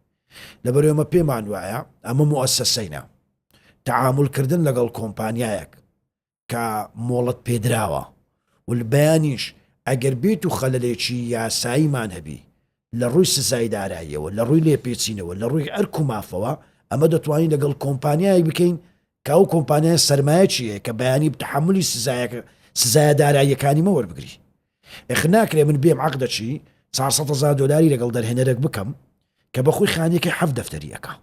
لەبەر ئێمە پێمان وایە ئەمە موئەسەسەینە تەعاملکردن لەگەڵ کۆمپانیایەک کە مۆڵەت پێدراوە و بەیانیش ئەگەر بێت و خەلەلێکی یاساییمان هەبی لە ڕووی سزای داراییەوە، لە ڕووی لێپێچینەوە، لە ڕووی ئەرک و مافەوە، ئەمە دەتوانین لەگەڵ کۆمپانیایەک بکەین کە ئەو کۆمپانیایە سەرمایەکی هەیە کە بەیانی تەحەمولی سزایەکە سزایە داراییەکانی مە وەربگری. ئێخ ناکرێ من بێم عەقدەکی 400 هەزار دۆلاری لەگەڵ دەرهێنەرێک بکەم کە بەخۆی خانیەکەی حەفت دەفتەری ئەکا.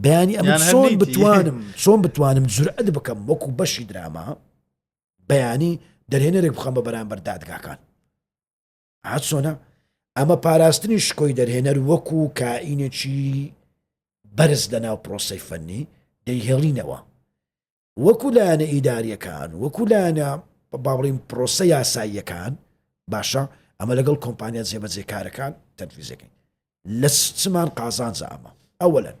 بەیانی ئەمن یان هەر چۆن نیتی. بتوانم چۆن بتوانم جورئەت بکەم وەکو بەشی دراما بەیانی دەرهێنەرێک بخەم بە بەرامبەر دادگاکان. ها چۆنە؟ ئەمە پاراستنی شکۆی دەرهێنەر وەکو کائینێکی بەرز لەناو پرۆسەی فەنی دەیهێڵینەوە وەکو لایەنە ئیداریەکان وەکو لایەنە با بڵین پرۆسە یاساییەکان باشە ئەمە لەگەڵ کۆمپانیا جێبەجێکارەکان تەنفیزەکەین لە چمان قازانجە ئەمە ئەوەلەن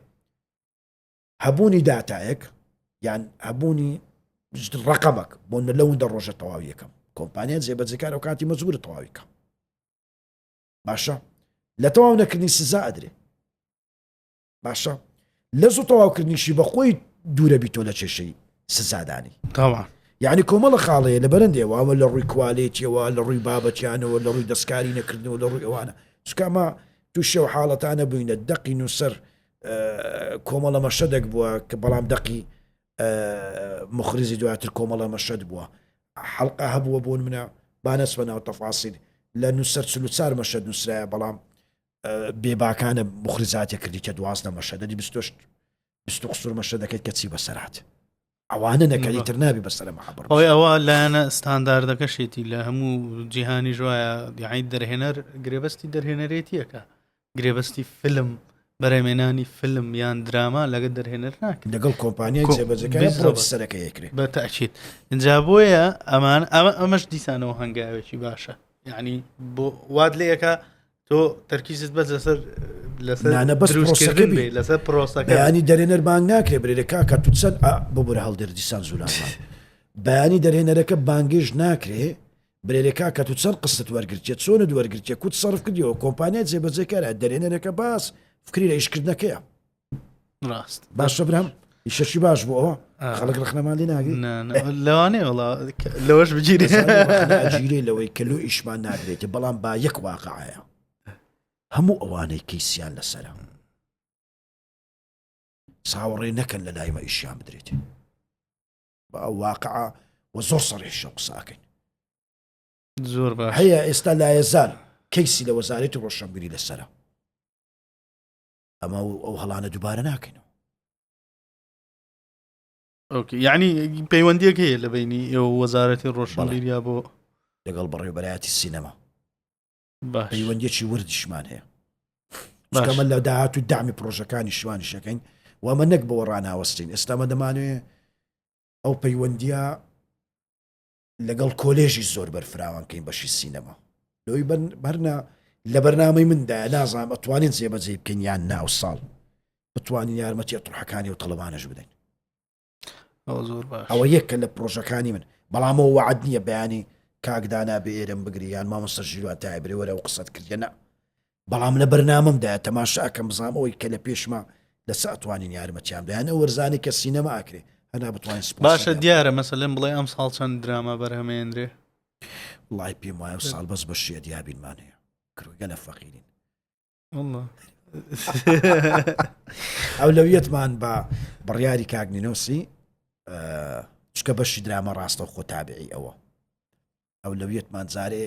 هەبوونی داتایەک یان هەبوونی ڕقەمەک بۆ نە لەوەندە ڕۆژە تەواوی یەکەم کۆمپانیا جێبەجێکار ئەو کاتی مەجبورە تەواوی کە باشە لە تەواو نەکردنی سزا ئەدرێ باشە لە زوو تەواوکردنیشی بەخۆی دوورە بیتۆ لە کێشەی سزادانی تاوان یعنی کۆمەڵە خاڵەیە لە بەرەندێ وامە لە ڕووی کوالێتیەوە لە ڕووی بابەتیانەوە لە ڕووی دەستکاری نەکردنەوە لە ڕووی ئەوانە چکەمە تووشە و حاڵەتانە بووینە دەقی نووسەر کۆمەڵە مەشەدێک بووە کە بەڵام دەقی مخریزی دواتر کۆمەڵە مەشەد بووە حەڵقە هەبووە بۆن منە بانەچمە ناو تەفاسیل لە نووسەر 44 مەشەد نووسرایە بەڵام بێباکانە مخریزاتێ کردی کە دوازدە مەشەدەدی بیستۆشت بیست و قسوور مەشە دەکەیت کە چی بەسەرات ئەوانە نەکەی تر نابی بەسەر محبڕ ئەوەی ئەوە لایەنە ستانداردەکەشێتی لە هەموو جیهانی ژایە دیعی دەرهێنەر گرێبەستی دەرهێنەرێتیەکە گرێبەستی فیلم. بەرهەمێنانی فیلم یان دراما لەگە دەرهێنەر ناکرێت لەگەڵ کۆمپانیای جێبەجێکاری پرۆدیسەرەکە یەکرێ بە تاکید اینجا بۆیە ئەمان ئەمە ئەمەش دیسانەوە هەنگاوێکی باشە یعنی بۆ وات لەکە تۆ تەرکیزت بەس لەسەر لەسەر نانە بەس دروستکردن بێ لەسەر پرۆسەکە بەیانی دەرێنەر بانگ ناکرێ برێ کاکە تو چەند ببورە هەڵدێر دیسان زولان بەیانی دەرهێنەرەکە بانگێش ناکرێ برێ کاکە تو چەند قستت وەرگرتیە چۆنت وەرگرتیە کوت سەرف کردیەوە کۆمپانیای جێبەجێکارە دەرێنەرەکە باس فکری لە ئیشکردنەکەیە ڕاست باشە برام ئیشەشی باش بوو ئەوە خەڵک ڕخنەمان لێ ناگری لەوانەیە وڵا لەوەش بگیرێ گیرێ لەوەی کە لۆ ئیشمان نادرێت بەڵام با یەک واقعایە هەموو ئەوانەی کەیسیان لەسرە چاوەڕێ نەکەن لە لایمە ئیشیان بدرێت بە ئەو واقعە و زۆر سەڕێشە قساکەین زۆر باش هەیە ئێستا لایەزان کەیسی لە وەزارەتی ڕۆشنبیری لەسرە ئەمە ئەو هەڵانە دووبارە ناکەینەوە. ئۆکەی یعنی پەیوەندیەک هەیە لە بینی ئێوە وەزارەتی ڕۆشنبیریا بۆ لەگەڵ بەڕێوبەرایەتی سینەما باش پەیوەندیەکی وردیشمان هەیە باش. چونکە ئەمە لە داهات و دامی پرۆژەکانی شوانیشەکەین و ئەمە نەک بەوە ڕاناوەستین ئێستا ئەمە دەمانوێ ئەو پەیوەندیە لەگەڵ کۆلێژی زۆر بەرفراوان کەین بەشی سینەما لۆی بەرنا لە بەرنامەی مندا نازانم ئەتوانین جێبەجێ بکەین یان نا ئەو ساڵ بتوانین یارمەتی تڕحەکانی و تەڵەبانەش بدەین ئەوە زۆر باش ئەوە یەکە لە پرۆژەکانی من بەڵامەوە وعد نییە بەیانی کاکدانا بێ ئێرم بگری یان مامۆستا ژیروان تای برێ وەرە و قسەت کردە نا بەڵام لە بەرنامەمدایە تەماشا ئەکەم بزانم ئەوەی کە لە پێشما لە چ ئەتوانین یارمەتیان بدەین ئەو وەرزانەی کە سینەما ئەکرێ هەنا بتوانین باشە سپۆنسەریان بکەین. دیارە مەسەلەن بڵێ ئەم ساڵ چەند دراما بەرهەمێنرێ وڵی پێم وایە ئەو ساڵ بەس بە شێت یابینمان هەیە کرۆگە لە فەقیرین والله. ئەولەویەتمان بە بڕیاری کاک نینۆسی چکە بەشی دراما ڕاستە خۆ تابعی ئەوە ئەولەویەتمان جارێ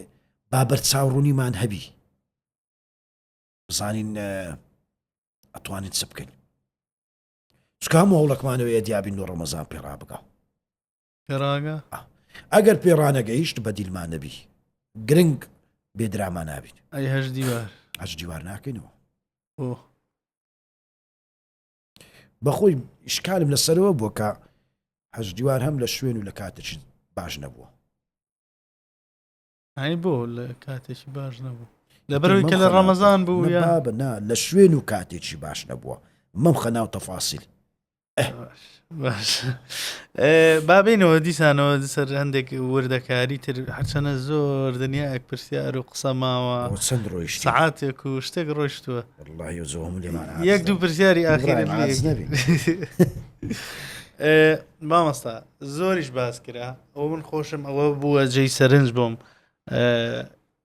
با بەرچاوڕوونیمان هەبی بزانین ئەتوانین چ بکەین چکە هەموو هەوڵەکمانەوەیە دیابین لۆ ڕەمەزان پێڕا بگا پێڕاگە ئەگەر پێڕانەگەیشت بەدیلمان نەبی گرنگ بێ دراما نابیت ئەی هەش دیوار هەش دیوار ناکەینەوە بەخۆی شکالم لەسەرەوە بووە کە هەش دیوار هەم لە شوێن و لە کاتێکی باش نەبووە ئەی بۆ لە کاتێکی باش نەبوو لەبەرەوەی کە لە ڕەمەزان بوو یا بابە نا لە شوێن و کاتێکی باش نەبووە مەمخە ناو تەفاسیل باش بابینەوە دیسانەوە سەر هەندێک وردەکاری تر هەرچەنە زۆر دنیایەک پرسیار و قسە ماوە چەند ڕۆیشت سعاتێک و شتێک ڕۆیشتووە والله زۆم لێمان یەک دوو پرسیاری ئاخیرم نەبی مامۆستا زۆریش باس کرا ئەو من خۆشم ئەوە بووە جێی سەرنج بۆم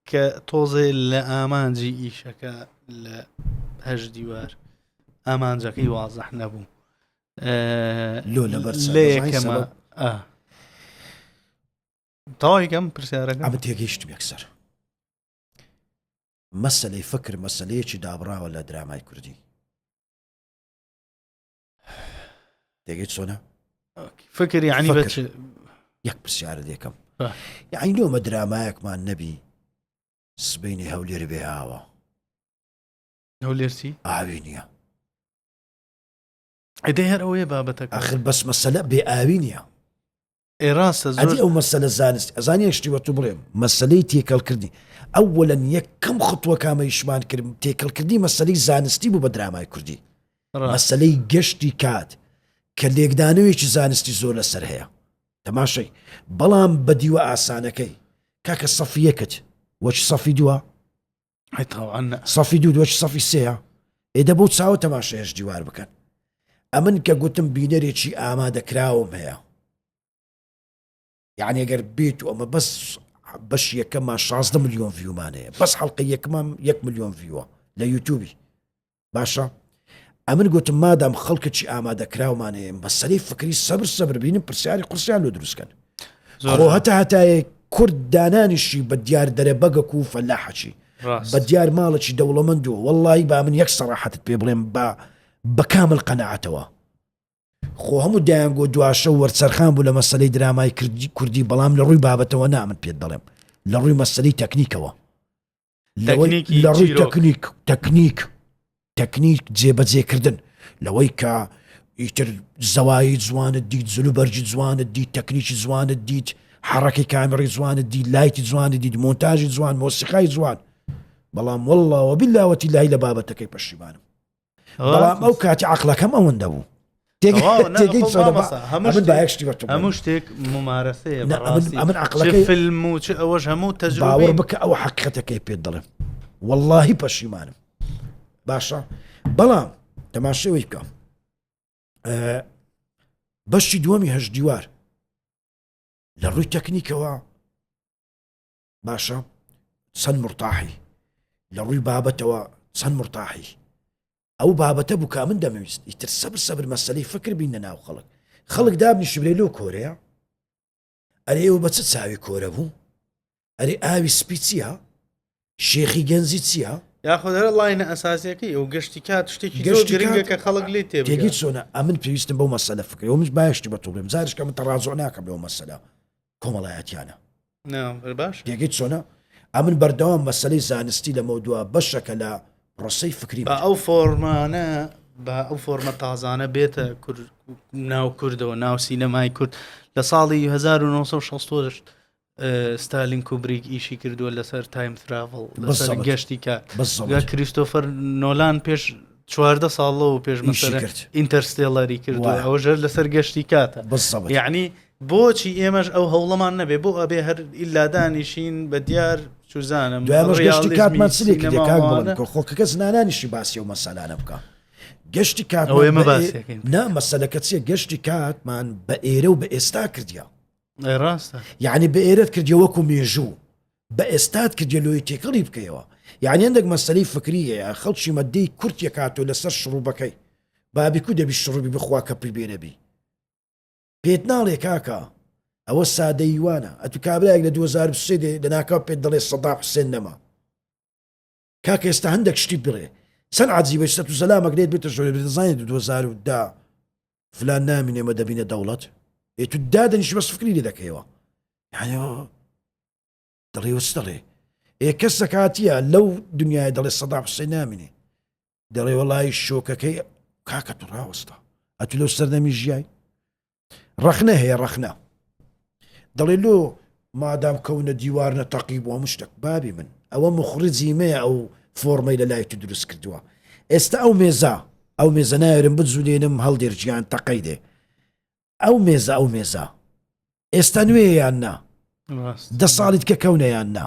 کە تۆزێ لە ئامانجی ئیشەکە لە هەش دیوار ئامانجەکەی وازح نەبوو لۆ لەبەر لە یەکەمە تەواویکەم پرسیارەکە ئەمە تێگەیشتم یەکسەر مەسلەی فکر مەسلەیەکی دابراوە لە درامای کوردی تێگەی چۆنە فکر یعنی فکر. یەک پرسیارە دێکەم یعنی لۆمە درامایەکمان نەبی سبینی هەولێر بێ ئاوە هەولێرسی ئاوی نییە ئەدەی هەر ئەوەیە بابەتەکە ئاخر بەس مەسەلە بێ ئاوی نییە ئێ ڕاستە زۆر ئەدی ئەو مەسەلە زانست ئەزانی یەک شتی وە تو بڵێم مەسەلەی تێکەڵکردنی ئەوەلەن یەکەم خطوە کامە ئیشمان کرد تێکەڵکردنی مەسەلەی زانستی بوو بە درامای کوردی ڕاست. مەسەلەی گەشتی کات کە لێکدانەوەیەکی زانستی زۆر لەسەر هەیە تەماشای بەڵام بە دیوە ئاسانەکەی کاکە سەفی یەکت وەچ سەفی دووە ئەی تاوان نا. سەفی دوو وەچ سەفی سێیە ئێ دە بەو چاوە تەماشایش دیوار بکەن ئەمن کە گوتم بینەرێکی ئامادەکراوم هەیە یعنی ئەگەر بێت و ئەمە بەس بەش یەکەمان 16 میلیۆن ڤیومان هەیە بەس حڵقە یەکمان یەک میلیۆن ڤیوە لە یوتوبی باشە ئەمن گوتم مادام خەڵکەکی ئامادەکراومان هەیە مەسەلەی فکری سەبر سەبر بینم پرسیاری قورسیان لۆ دروستکەن خۆ هەتا هەتایە کورد دانانیشی بە دیار دەرەبەگەک و فەلاحەکی بە دیار ماڵێکی دەوڵەمەند و وەڵی با من یەک سەراحەتت پێ بڵێم با بە کامل قەنەعەتەوە خۆ هەموو دایانگۆ دواشە وەرچەرخان بوو لە مەسلەی درامای کوردی بەڵام لە ڕووی بابەتەوە نامن پێت دەڵێم لە ڕووی مەسلەی تەکنیکەوە لە ڕووی تەکنیک تەکنیک. تەکنیک جێبەجێکردن لەوەی کە ئیتر زەوایی جوانت دیت جلوبەرگی جوانت دیت تەکنیکی جوانت دیت حەڕەکەی کامێڕی جوانت دیت لایتی جوانت دیت مۆنتاژی جوان مۆسیقای جوان بەڵام واللە وباللە وتیلای لە بابەتەکەی پەشیمانم بەڵام ئەو کاتی عقلەکەم ئەوەندە بوو هەموو شتێک ممارەسەیە ئەمن عقلەکەی فیلم و چ ئەوەش هەموو تەجروبە بکە ئەوە حقیقەتەکەی پێت دەڵێم واللهی پەشیمانم باشە بەڵام تەماشەوەی بکە بەشی دووەمی هەش دیوار لە ڕووی تەکنیکەوە باشە چەند مرتاحی لە ڕووی بابەتەوە چەند مرتاحی ئەو بابەتە بوو کە من دەمەویست ئیتر سەبر سەبر مەسلەی فکر بینە ناو خەڵک خەڵک دابنیشی برێ لۆ کۆرەیە ئەرێ ئێوە بە چ چاوی کۆرە بوو ئەرێ ئاوی سپی چییە شێخی گەنجی چییە؟ یاخود هەر line ە ئەساسیەکەی ئەو گەشتی کات شتێکی زۆر گرنگە کە خەڵک لێی تێ تێگەی چۆنە ئەمن پێویستم بەو مەسەلە فکری و منش باشتی بە تۆ بڵێم جارش کە من تەڕازوع ناکەم لەو مەسەلە کۆمەڵایەتیانە باش تێگەی چۆنە ئەمن بەردەوام مەسەلەی زانستی لەمە دوا بەشەکە لە پرۆسەی فکری با ئەو فۆرمانە با ئەو فۆرمە تازانە بێتە ناو کوردەوە ناو سینەمای کورد لە ساڵی 1968 ستالین کوبریک ئیشی کردووە لەسەر time travel لەسەر گەشتی کات کریستۆفەر نۆلان پێش چواردە ساڵەوە پێش کرد ئینتەرستێڵەری کردو ئەوە ژەر لەسەر گەشتی کاتە یعنی بۆچی ئێمەش ئەو هەوڵەمان نەبێ بۆ ئەبێ هەر ئیلادانیشین بە دیار چوزانم گەشتی کاتمان چلێک خۆ کە کەس نانانیشی باسی و مەسەلانە بکە گەشتی کات نا مەسەلەکە چیە گەشتی کاتمان بە ئێرە و بە ئێستا کردیا ڕاستە یعنی بە ئێرەت کردیە وەکو مێژوو بە ئێستات کردیە لۆی تێکەڵی بکەیەوە یعنی هەندێک مەسەلەی فکری هەیە خەڵکی مەدەی کورت یەکاتۆ لەسەر شڕوبەکەی بابی کو دەبی شڕوبی بخوا کە پی بێنەبی پێت ناڵێ کاکە ئەوە سادەیوانە ئەتو کابراێک لە 2023 دێ لەناکاو پێت دەڵێ سەدام حسێن نەما کاکە ئێستا هەندێک شتی بڵێ چەند عجیبە شتە تو زەلامەک لێت بێتە ژۆێ دەزانێت 2010 فلان نامینێ مە دەبینە دەوڵەت ئێ تو دادەنیشی بەس فکری لێ دەکەیەوە یعنی دەڵێ وچ دەڵێ ئێ کەس زەکاتیە لەو دنیای دەڵێ سەدام حسێن نامینێ دەڵێ وەڵی شۆکەکەی کاکە تو ڕاوەستا ئەتو لەو سەردەمی ژیای ڕەخنە هەیە ڕەخنە دەڵێ لۆ مادام کەونە دیوار نەتەقی بۆ هەموو شتێک بابی من ئەوە مخرجی مەیە ئەو فۆرمەی لە لای تو دروست کردووە ئێستا ئەو مێزە ئەو مێزە نایرم بجولێنم هەڵدێرجیان تەقەی دێ ئەو مێزە ئەو مێزە ئێستا نوێ یان نا دە ساڵیت کە کەونە یان نا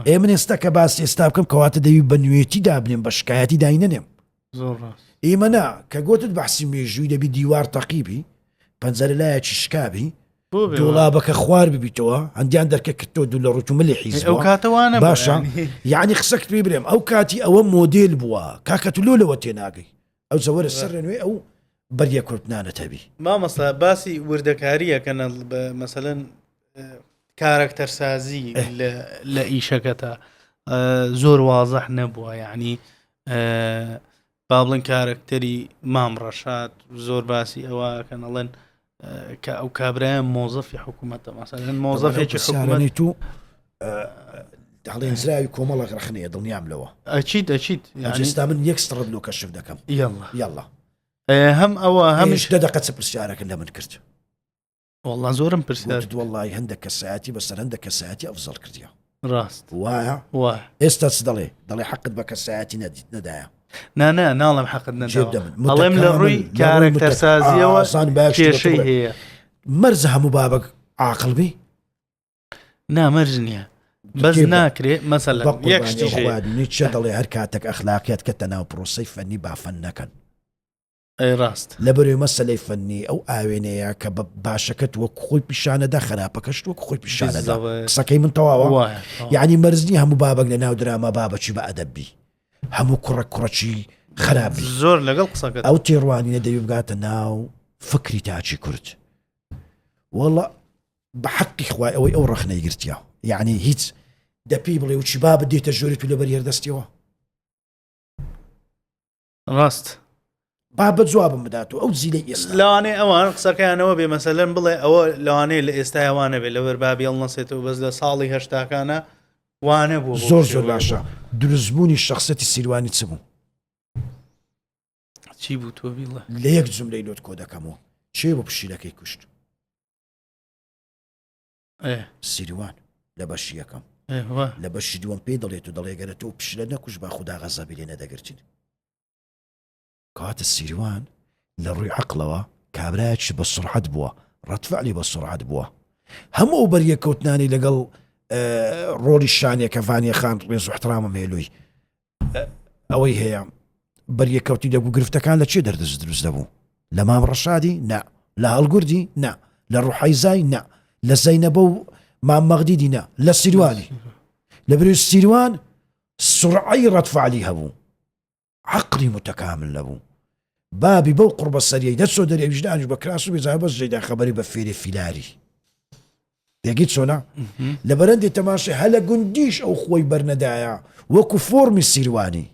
ئێ من ئێستا کە باس ئێستا بکەم کەواتە دەوی بە نوێتی دابنێم بە شکایەتی داینەنێم ئێمە نا کە گوتت بەحسی مێژووی دەبی دیوار تەقیبی پەنجەرە لایەکی شکابی دۆڵابەکە خوار ببیتەوە هەندیان دەرکە کردۆ دوو لە ڕوت و ملی حیز ئەو کاتەوانە باشە یعنی قسەکت پێ برێم ئەو کاتی ئەوە مۆدیل بووە کاکە تو لۆ لەوە تێناگەی ئەو زەوەرە سەر نوێ ئەو بەریە کورتنانە تەبی مامۆستا باسی وردەکاریەکەن مەسەەن کارەکتەرسازی لە ئیشەکەتە زۆر وازح نەبووە یعنی با بڵێن کارەکتەری مام ڕەشاد زۆر باسی ئەوە کەن ئەڵێن کە ئەو کابرایە مۆزەفی حکوومەتە مەسەلەن مۆزەفێکی حکوومەتی تو هەڵێنزراوی کۆمەڵک ڕخنەیە دڵنیام لەوە ئەچیت ئەچیت ئێستا من یەک سڕت لۆ کەشف دەکەم یاڵا یاڵا هەم ئەوە هەمیش دە دەقە چ پرسیارەکە لە من کرد وەڵا زۆرم پرسیار گوتت وەڵی هەندێک کەسایەتی بەسەر هەندێک کەسایەتی ئەفزەڵ کردیە ڕاست وایە وایە ئێستا چ دەڵێ دەڵێ حەقت بە کەسایەتی نەدیت نەدایە نا نا ناڵێم حەقت جێب نەداوە دەبن ئەڵێم لە متەکامل ڕووی لە ڕووی متەک کارەکتەرسازیەوە ئازان باش کێشەی هەیە مەرزە هەموو بابەک عاقڵ بی نا مەرج نییە بەس تێبگە. ناکرێ مەسەلەن بە یەک قوربانی شتیش هەیە خوا نیچە دەڵێ هەر کاتێک ئەخلاقیات کەتە ناو پرۆسەی فەنی با فەن نەکەن ئەی ڕاست. لەبەرەوەی مەسەلەی فەنی ئەو ئاوێنەیە کە بە باشەکەت وەک خۆی پیشانەدا خراپەکەشت وەک خۆی پیشانەدا بالضبط. قسەکەی من تەواوە وایە تەواو. یعنی مەرج نییە هەموو بابەک لە ناو دراما بابەکی بە ئەدەب بی هەموو کوڕە کوڕەکی خراپ بی زۆر لەگەڵ قسەکەت. ئەو تێڕوانینە دەبی بگاتە ناو فکری تاکی کورد وەڵا بە حەقی خوای ئەوەی ئەو ڕەخنەی گرتیە یعنی هیچ دەپی بڵێ وچی بابت دێتە ژۆری تو لەبەر هێردەستیەوە ڕاست. با بە جوابم بدات و ئەو زیلەی ئێستا. لەوانەیە ئەوان قسەکەیانەوە بێ مەسەلەن بڵێ ئەوە لەوانەیە لە ئێستای وانە بێ لەبەر بابی هەڵنەسێتەوە بەس لە ساڵی چی بوو تۆ بیڵێ؟ لە یەک جوملەی لۆت کۆ دەکەمەوە. کێ بوو پشیلەکەی کوشت؟ سیروان لە بەشی یەکەم. لە بەشی دووەم پێی دەڵێت و دەڵێ گەرە تۆ پشیلە نەکوژ با خودا غەزەبی لێ نەدەگرتین. کەواتە سیروان لە ڕووی عەقڵەوە کابرایەکی بە سوڕعەت بووە، ڕەدفعلی بە سوڕعەت بووە. هەموو ئەو بەریەککەوتنانەی لەگەڵ ڕۆڵی شانیە کە ڤانیە خان ڕێز و احترامم هەیە لۆی ئەوەی هەیە بەریەککەوتی دەبوو گرفتەکان لە چێ دەردەست دروست دەبوو لە مام ڕەشادی نا لە هەڵگوردی نا لە ڕوحەیزای نا لە زەینەبە و مام مەغدیدی نا لە سیروانی لە بری سیروان سرعی ڕەتفعلی هەبوو عەقڵی متکامل نەبوو بابی بەو قوڕبەسەریەی دەچۆ دەرێ ویژدانیش بە کراس و بێزار بەس جێدا خەبەری بە فێرێ فیلاری دەگی چۆنە لە بەرەندی تەماشای هەلە گوندیش ئەو خۆی بەرنەدایە وەکو فۆرمی سیروانی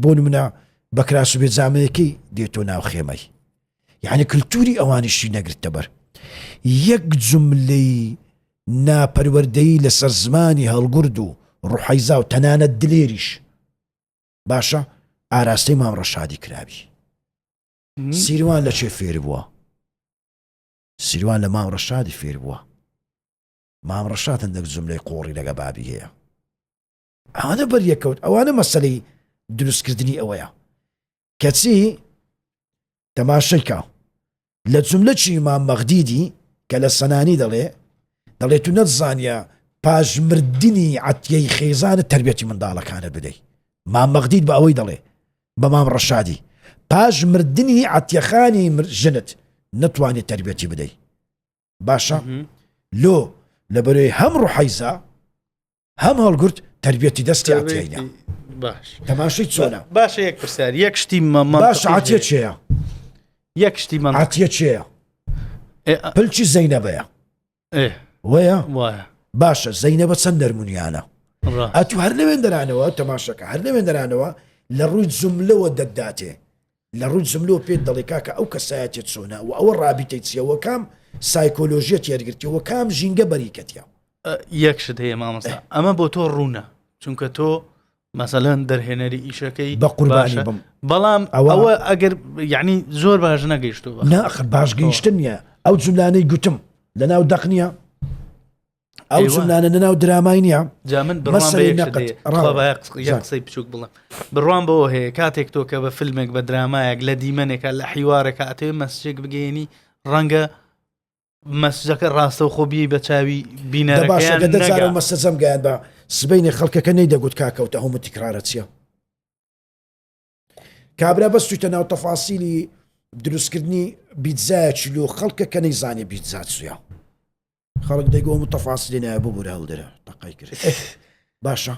بۆ نمونە بە کراس و بێجامەیەکەی دێتۆ ناو خێمەی یعنی کللتوری ئەوانیشی نەگرتە بەر یەک جملەی ناپەروەردەیی لەسەر زمانی هەڵگورد و ڕوحەیزا و تەنانەت دلێریش باشە ئاراستەی مام ڕەشادی کراوی سیروان لە چێ فێر بووە سیروان لە مام ڕەشادی فێر بووە مام ڕەشاد هەندێک جملەی قۆڕی لەگە بابی هەیە ئەوانە بەریەکەوت ئەوانە مەسلەی دروستکردنی ئەوەیە کەچی تەماشەی کا لە جملەکی مام مەغدیدی کە لە سەنانی دەڵێ دەڵێ تو نەتزانە پاش مردنی عەتیەی خێزانت تربیەتی منداڵەکانت بدەی مام مەغدید بە ئەوەی دەڵێ بە مام ڕەشادی پاش مردنی عەتیەخانی ژنت نەتوانێت تربیەتی بدەی باشە لۆ لەبەرەی هەم ڕحەیزا هەم هەڵگورد تربیەتی دەستی عەتیەینە باش تەماشەی چۆنە باشە یەک پرسیار یەک شتی باش عەتیە چێە یەک شتی من عەتیە چێە پلچی زەینەبەیە وەیە باشە زەینەبە چەند نەرمونیانە ئەتو هەر لەوێن دەرانەوە تەماشەکە هەر لەوێن دەرانەوە لە ڕووی جملەوە دەداتێ لە ڕووی جملەوە پێت دەڵێ کاکە ئەو کەسایەتیە چۆنە و ئەوە ڕابیتەی چیە وە کام سایکۆلۆژیەت یەرگرتیە وە کام ژینگە بەریکەتیە. یەک شت هەیە مامۆستا ئەمە بۆ تۆ ڕوونە چونکە تۆ مەسەلەن دەرهێنەری ئیشەکەی بە قوربانی بم بەڵام ئەوە ئەگەر یعنی زۆر باش نەگەیشتو بە ناخر باش گەیشتن نییە ئەو جملانەی گوتم لەناو دەق نییە ئەو جملانە لەناو درامای نییە جا من بڕوام بە یەک شت هەیە. تخوا با یەک قسەی بچووک بڵێم بڕوام بەوە هەیە کاتێک تۆ کە بە فیلمێک بە درامایەک لە دیمەنێکە لە حیوارێکە ئەتەوێ مەسجێک بگەیەنی ڕەنگە مەسجەکە ڕاستەوخۆ بی بە چاوی بینەرەکەیان باشە گە دەجارە نەگا. مەسجەم گەیان بە سبەینێ خەڵکەکە نەیدەگوت کاکەوتە هەموو تکرارە چییە کابرا بەس چوویتە ناو تەفاسیلی دروستکردنی بیتزایەکی لۆ خەڵکە کە نەیزانێ بیتزا چییە خەڵک دەیگۆ هەموو تەفاسیلی نایە ببورە هەڵدرە تەقای کرد باشە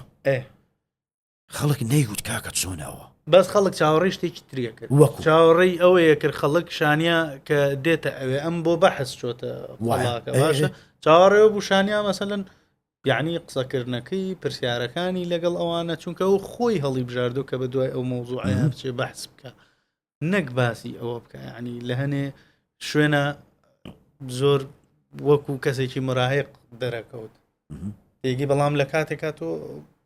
خەڵک نەیگوت کاکە چۆنەوە بەس خەڵک چاوەڕێی شتێکی تریە کرد وەکو چاوەڕێی ئەوەیە کرد خەڵک شانیا کە دێتە ئەوێ ئەم بۆ بەحس چۆتە وایە. باشە چاوەڕێوە بوو شانیا مەسەلەن یەعنی قسەکردنەکەی پرسیارەکانی لەگەڵ ئەوانە چونکە ئەو خۆی هەڵی بژاردو کە بە دوای ئەو مەوزوعەیە بچێ بەحس بکە نەک باسی ئەوە بکە یعنی لە هەنێ شوێنە زۆر وەکو کەسێکی مراهق دەرەکەوت تێگی بەڵام لە کاتێکا تۆ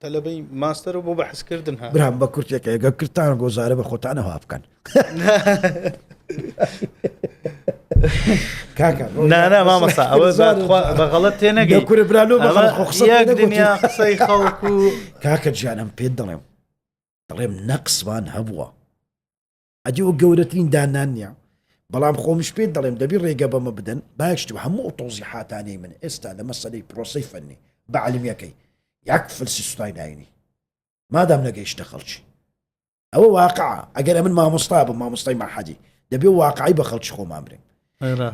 تەلەبەی ماستەر و بۆ بەحسکردن ها برام بە کورتێکە گە کردتان گۆزارە بە خۆتانەوە بکەن کاکە نانا مامۆستا ئەوە بە غەڵەت تێ نەگەی کورە برالۆ بە غەڵەت خۆ قسە یەک دنیا قسەی خەڵک و کاکە گیانم پێت دەڵێم دەڵێم نەقسمان هەبووە ئەدی ئەو گەورەترین دانان نییە بەڵام خۆمش پێت دەڵێم دەبی ڕێگە بەمە بدەن باشت و هەموو ئەو تۆزیحاتانەی من ئێستا لە مەسەلەی پرۆسەی فەنی بە علمیەکەی یەک فلسی سوتای ناینی مادام نەگەیشتە خەڵکی ئەوە واقعە ئەگەر ئەمن مامۆستا بم مامۆستای مەحەدی دەبێ واقعی بە خەڵکی خۆمان برێن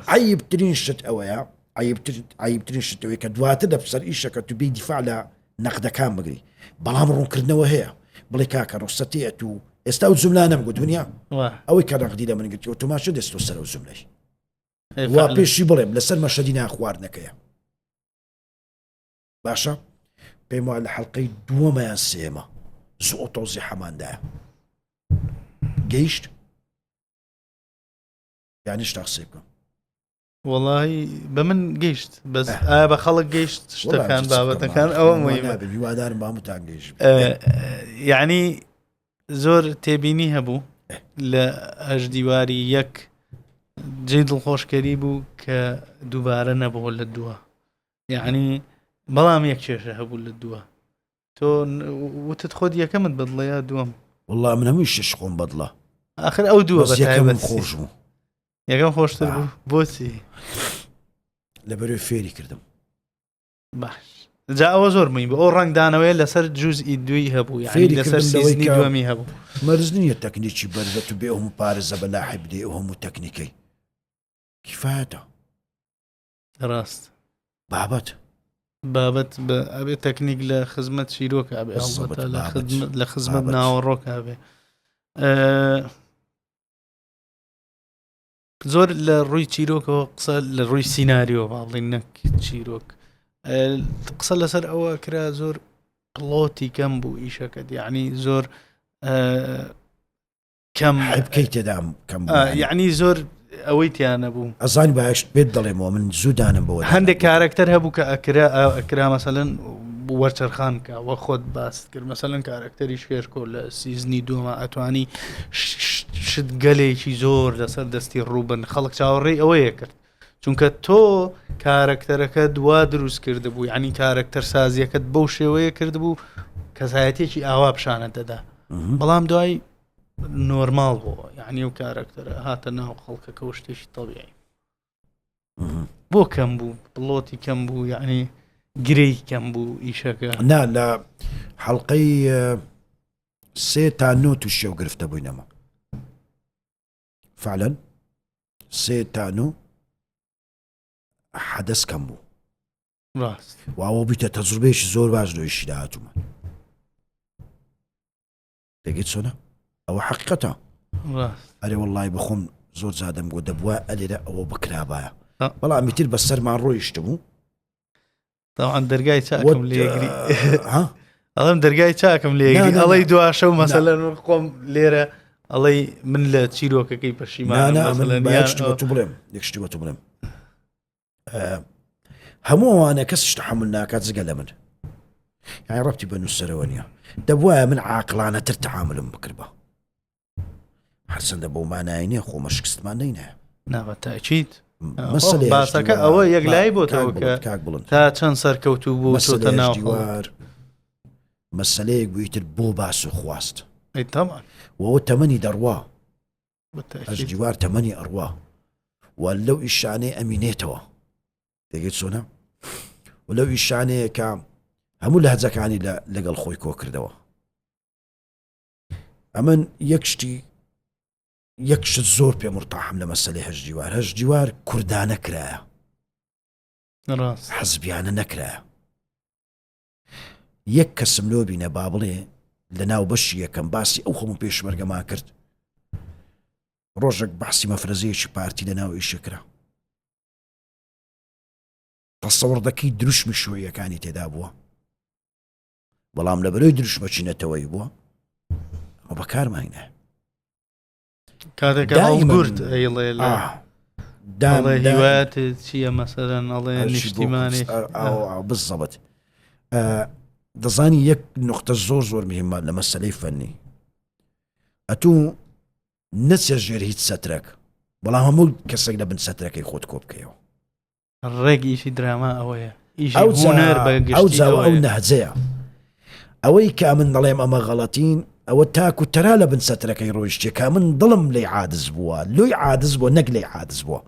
عیبترین شت ئەوەیە عیبترین شتەوەی کە دواتر لە سەر ئیشەکە تو بی دیفاع لە نەقدەکان بگری بەڵام ڕوونکردنەوە هەیە بڵێ کاکە ڕوخسەتەیەت و ئێستا و جملانەم گوت دنیا ئەوەی کە نەقدی لە من گرتی ئۆتۆماتیک دەستۆ سەر ئەو جملەی وا پێشی بڵێم لەسەر مەشەدی ناخواردنەکەیە باشە پێم وایە لە حەڵقەی دووەمەیان سێمە زۆر تۆزی حەماندایە گەیشت یانی شتا قسەی بکەم وەڵی بە من گەیشت بەس ئایا بە خەڵک گەیشت شتەکان بابەتەکان ئەوە هیوادارم بامتان گەیشت یعنی. زۆر تێبینی هەبوو لە هەژدیواری یەک جێ دڵخۆشکەری بوو کە دووبارە نەبوو لە دووە یعنی بەڵام یەک کێشە هەبوو لە دووە تۆ وتت خۆت یەکەمت بەدڵە یا دووەم والله من هەمووی شش خۆم بەدڵە آخر ئەو دووە بەس یەکەمم خۆش بوو یەکەم خۆشتر بوو بۆچی لەبەرەوەی فێری کردم باش جا ئەوە زۆر مهم بوو ئەو ڕەنگدانەوەی لەسەر جوزئی دوی هەبوو یعنی فێری لەسەر کردم لەوەی season ی کە دووەمی هەبوو مەرج نییە تەکنیکی بەرزەت و بێ ئەو هەموو پارە زەبەلاحی بدەی ئەو هەموو تەکنیکەی کیفایەتە ڕاست بابەت بابەت بە ئەبێ تەکنیک لە خزمەت چیرۆکە ئەبێ بالضبط، هەڵبەتە لە بابەت. خزمەت لە خزمەت بابەت. ناوەڕۆکە بێ زۆر لە ڕووی چیرۆکەوە قسە لە ڕووی سیناریۆ با بڵێین نەک چیرۆک قسە لەسەر ئەوە کرا زۆر plot ی کەم بوو ئیشەکەت یعنی زۆر کەم حبکەی تێدام کەم یعنی زۆر ئەوەی تیانە بوو ئەزانی باشت پێت دەڵێمەوە من زوو دانم بەوە هەندێک کارەکتەر هەبوو کە ئەکرا ئەکرا مەسەلەن وەرچەرخان کە وە خۆت باست کرد مەسەلەن کارەکتەری شێرکۆ لە season ی دووەمە ئەتوانی شتگەلێکی زۆر لەسەر دەستی ڕووبن خەڵک چاوەڕێی ئەوەیە کرد چونکە تۆ کارەکتەرەکە دوا دروست کردبوو یعنی کارەکتەر سازیەکەت بەو شێوەیە کردبوو کەسایەتێکی ئاوا پیشانە دەدا بەڵام دوای نۆرماڵ بووە یعنی و کارەکتەرە هاتە ناو خەڵکەکە و شتێکی تەبیعی بۆ کەم بوو plot ی کەم بوو یعنی گرێی کەم بوو ئیشەکە نا لە حەڵلقەی سێ تا نۆ تووشی و گرفتە بووینەمە فعلەن سێ تا نۆ حەدەس کەم بوو ڕاست واوە بیتە تەجروبەیەکی زۆر باش لۆیشی داهاتوومە دەگەیت چۆنە ئەوە حقیقەتە ئەرێ وڵی بخۆم زۆر زادەم گۆ دەبووە ئەلێرە ئەوە بکرابایە بەڵام میتر بە سەرمان ڕۆیشت بوو طبعا دەرگای چاکم لێگری ئەڵم دەرگای چاکم لێگری ئەڵەی دواشە و مەسەلەن خۆم لێرە ئەڵەی من لە چیرۆکەکەی پەشیمان تو بڵێم یەکشتی بە تو بڵێم هەموو ئەوانە کەسیش تحمل ناکات جگە لە من یانی ڕەتی بە نووسەرەوە نییە دەبواە من عاقلانەتر تعاملم بکردبا هەرچەندە بۆ مانای نییە خۆمە شکستمان نینە نابە تاکییت باسەکە ئەوە یەکلایی بۆتەوە کە بڵند تا چەند سەرکەوتوو بوو چۆتە ناو دیوار مەسلەیەک بوویتر بۆ باس و خواست تەمان وەوە تەمەنی دەڕوا ئەش دیوار تەمەنی ئەڕوا و لەو ئیشانەی ئەمینێتەوە دەگەیت چۆنە و لەو ئیشانەیە کە هەموو لەهجەکانی لەگەڵ خۆی کۆ کردەوە ئەمن یەک شتی یەک شت زۆر پێ مرتاحم لە مەسەلەی هەش دیوار هەش دیوار کوردانە کرایە حەزبیانە نەکرایە یەک کەسم لۆ بینە با بڵێ لە ناو بەشی یەکەم باسی ئەو هەموو پێشمەرگەمان کرد ڕۆژێک بەحسی مەفرەزەیەکی پارتی لە ناو ئیشە کرا تەسەوڕ دەکەی دروشمی شوێیەکانی تێدا بووە بەڵام لە بەرەی دروشمەکی نەتەوەی بووە ئەمە بەکارمانە کاتێک گورد ئەیڵێ لە هیوایەت چییە مەسەرەن ئەڵێ نیشتیمانی بزەبت دەزانی یەک نقطە زۆر زۆر مهمە لە مەسلەی فەنی ئەتوو نەچێ ژێر هیچ سەترەک بەڵام هەموو کەسێک لە بن سەترەکەی خۆت کۆ بکەیەوە ڕێک ئیشی دراما ئەوەیە ئیشی هونەر بە گشتی ئەو جاوە ئەو ئەوەیە. نەهجەیە ئەوەی کە من دەڵێم ئەمە غەڵەتین ئەوە تاک و تەرا لە بن سەترەکەی ڕۆیشتێ کە من دڵم لێی عادز بووە لۆی عادز بووە نەک لێی عادز بووە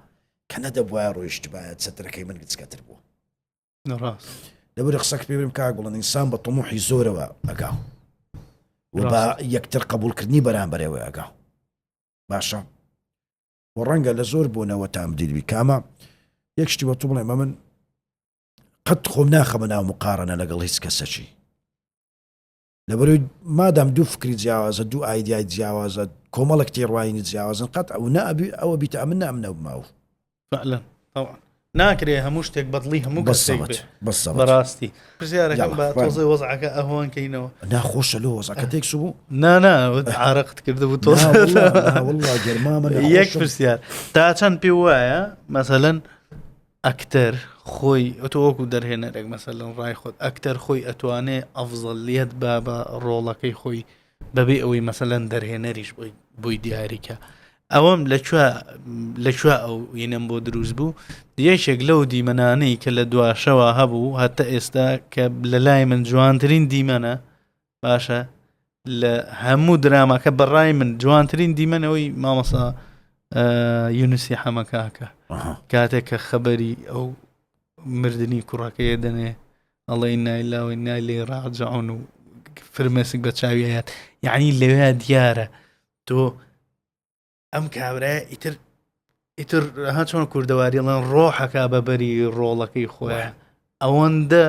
کە نەدەبوایە ڕۆیشتبایە چەترەکەی من گچکەتر بووە ڕاست لەبەر قسەک پێ برم کاک بڵند ئینسان بە طموحی زۆرەوە ئەگا و بە ڕاست. یەکتر قبوڵکردنی بەرامبەرەوە ئەگا باشە و ڕەنگە لە زۆر بۆنەوە تام دیدبی کامە یەک شتی وە تو بڵێم ئەمن قەت خۆم ناخەمە ناو مقارنە لەگەڵ هیچ کەسەکی لەبەرەوەی مادام دوو فکری جیاوازە دوو ئایدیای جیاوازە کۆمەڵک تێڕوانینی جیاوازن قەت ئەو نە ئەبی ئەوە بیتە ئەمن نە ئەمن نەبماو فعلا طبعا ناکرێ هەموو شتێک بەدڵی هەموو کەسێک بەسەبت بێ بەسەبت بەڕاستی پرسیارەکەم یاڵا بە فەرموو. تۆزێ وەزعەکە ئەهوان کەینەوە ناخۆشە لۆ وەزعەکە تێک چوو نا نا عارەقت کردبوو تۆ نا والله نا والله گەرمامە یەک ناخۆشم. پرسیار تا چەند پێ وایە مەسەلەن ئەکتەر خۆی ئەتۆ وەکو دەرهێنەرێک مەسەلەن ڕای خۆت ئەکتەر خۆی ئەتوانێ ئەفزەلیەت با بە ڕۆڵەکەی خۆی بەبێ ئەوەی مەسەلەن دەرهێنەریش بۆی بۆی دیاریکە ئەوەم لەکوێ لەکوێ ئەو ینەم بۆ دروست بوو یەکێک لەو دیمەنانەی کە لە دواشەوە هەبوو هەتا ئێستا کە لە لای من جوانترین دیمەنە باشە لە هەموو دراماکە بەڕای من جوانترین دیمەنەوەی مامۆسا یونسی حەمەکاکە کاتێک کە خەبەری ئەو مردنی کوڕەکەی دەنێ ئەڵێ ئینا لله و ئینا الیه راجعون و فرمێسک بە چاوی ئەیات یعنی لەوێ دیارە تۆ ئەم کابرایە ئیتر ئیتر ها چۆن کوردەواری ڵێن ڕۆحەکە بە بەری ڕۆڵەکەی خۆیان ئەوەندە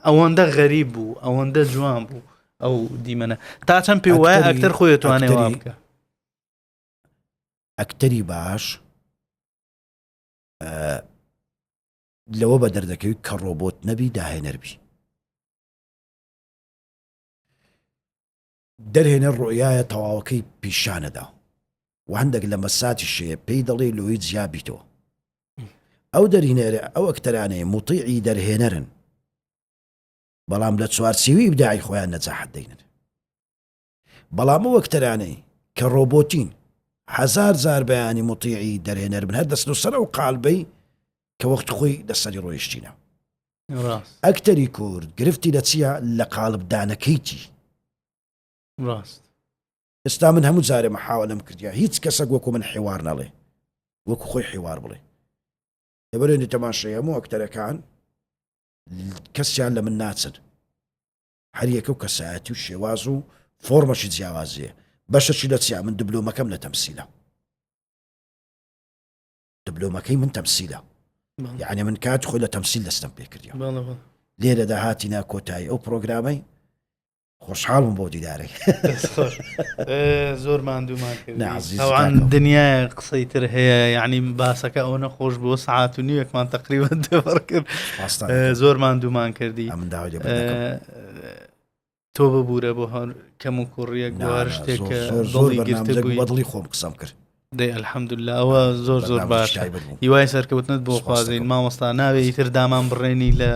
ئەوەندە غەریب بوو ئەوەندە جوان بوو ئەو دیمەنە تا چەند پێ وایە ئەکتەر خۆی توانێ وا بکە ئەکتەری باش لەوە بە دەردەکەوی کە ڕۆبۆت نەبی داهێنەر بی. دەرهێنەر ڕۆیایە تەواوەکەی پیشانەدا و هەندێک لە مەساتیش هەیە پێی دەڵێ لۆی جیا بیتەوە. ئەو دەرهینەرە ئەو ئەکتەرانەیە موتیعی دەرهێنەرن بەڵام لە چوارچێوی ئیبداعی خۆیان نەجاحەت دەینن. بەڵام ئەو ئەکتەرانەی کە ڕۆبۆتین هەزار جار بەیانی موتیعی دەرهێنەر بن هەر دەچنە سەر ئەو قالبەی کە وەخت خۆی لەسەری ڕۆیشتینە. ئەکتەری کورد گرفتی لە چییە؟ لە قالبدانەکەیتی. ڕاست. ئێستا من هەموو جارێ محاوەلەم کردیە هیچ کەسەک وەکو من حیوار نەڵێ وەکو خۆی حیوار بڵێ لەبەرێنی تەماشای هەموو ئەکتەرەکان کەسیان لە من ناچن هەریەکە و کەسایەتی و شێواز و فۆرمەشی جیاوازیە بەشەکی لە چیا من دبلۆمەکەم لە تەمسیلە دبلۆمەکەی من تەمسیلە یعنی من کات خۆی لە تەمسیل دەستم پێ کردی لێرە داهاتینا کۆتایی ئەو پرۆگرامەی خۆشحاڵم بۆ دیدارێک زۆر ماندوومان ئەوان دنیای قسەی تر هەیە یعنی باسەکە ئەو نەخۆش بۆ سعات و نیوێکمان تقریبا تێپەڕ کرد زۆر ماندوومان کردی تۆ ببوورە بۆ هەر کەم و کوڕیەک بۆ هەر شتێک کە دڵی گرتبووی. بە دڵی خۆم قسەم کرد. دەی الحمدللە ئەوە زۆر زۆر باشە هیوای سەرکەوتنت بۆ خوازین مامۆستا ناوێ ئیتر دامان بڕێنی لە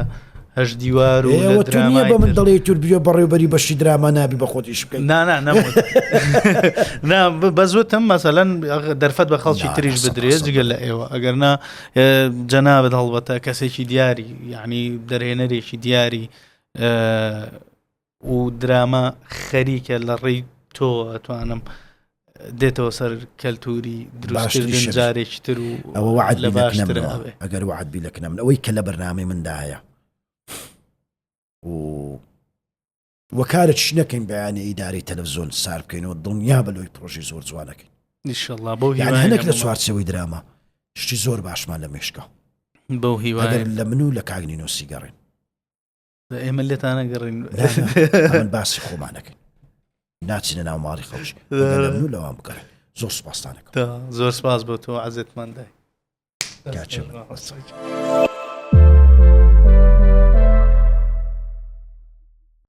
هەش دیوار و لە درامای بە من دەڵێ تور بیە بەڕێوبەری بەشی دراما نابی بە خۆت ئیش بکەی نا نا نەموت نا بەس وتم مەسەلەن دەرفەت بە خەڵکی تریش بدرێت جگە لە ئێوە ئەگەر نا جەنابت هەڵبەتە کەسێکی دیاری یعنی دەرهێنەرێکی دیاری و دراما خەریکە لە ڕێی تۆ ئەتوانم دێتەوە سەر کەلتوری دروستکردن جارێکی تر و ئەوە وعد لە باشتر ئەگەر وعد بی لەکنە من ئەوەی کە لە بەرنامەی مندایە و وەکارت نەکەین بەیانی ئیداری تەلەڤزیۆن سار بکەینەوە دڵنیا بە لۆی پرۆژەی زۆر جوانەکەین ئینشەڵا بەو یان هەنێک لە چوارچێوەی دراما شتی زۆر باشمان لە مێشکە بەو هیوایە لە من و لە کاک نینۆسی گەڕێن ئێمە لێتانە گەڕین من باسی خۆمانەکەین ناچینە ناو ماڵی خەڵکی لەوان بکەن زۆر سپاستانەکە زۆر سپاس بۆ تۆ عزێتمان دای.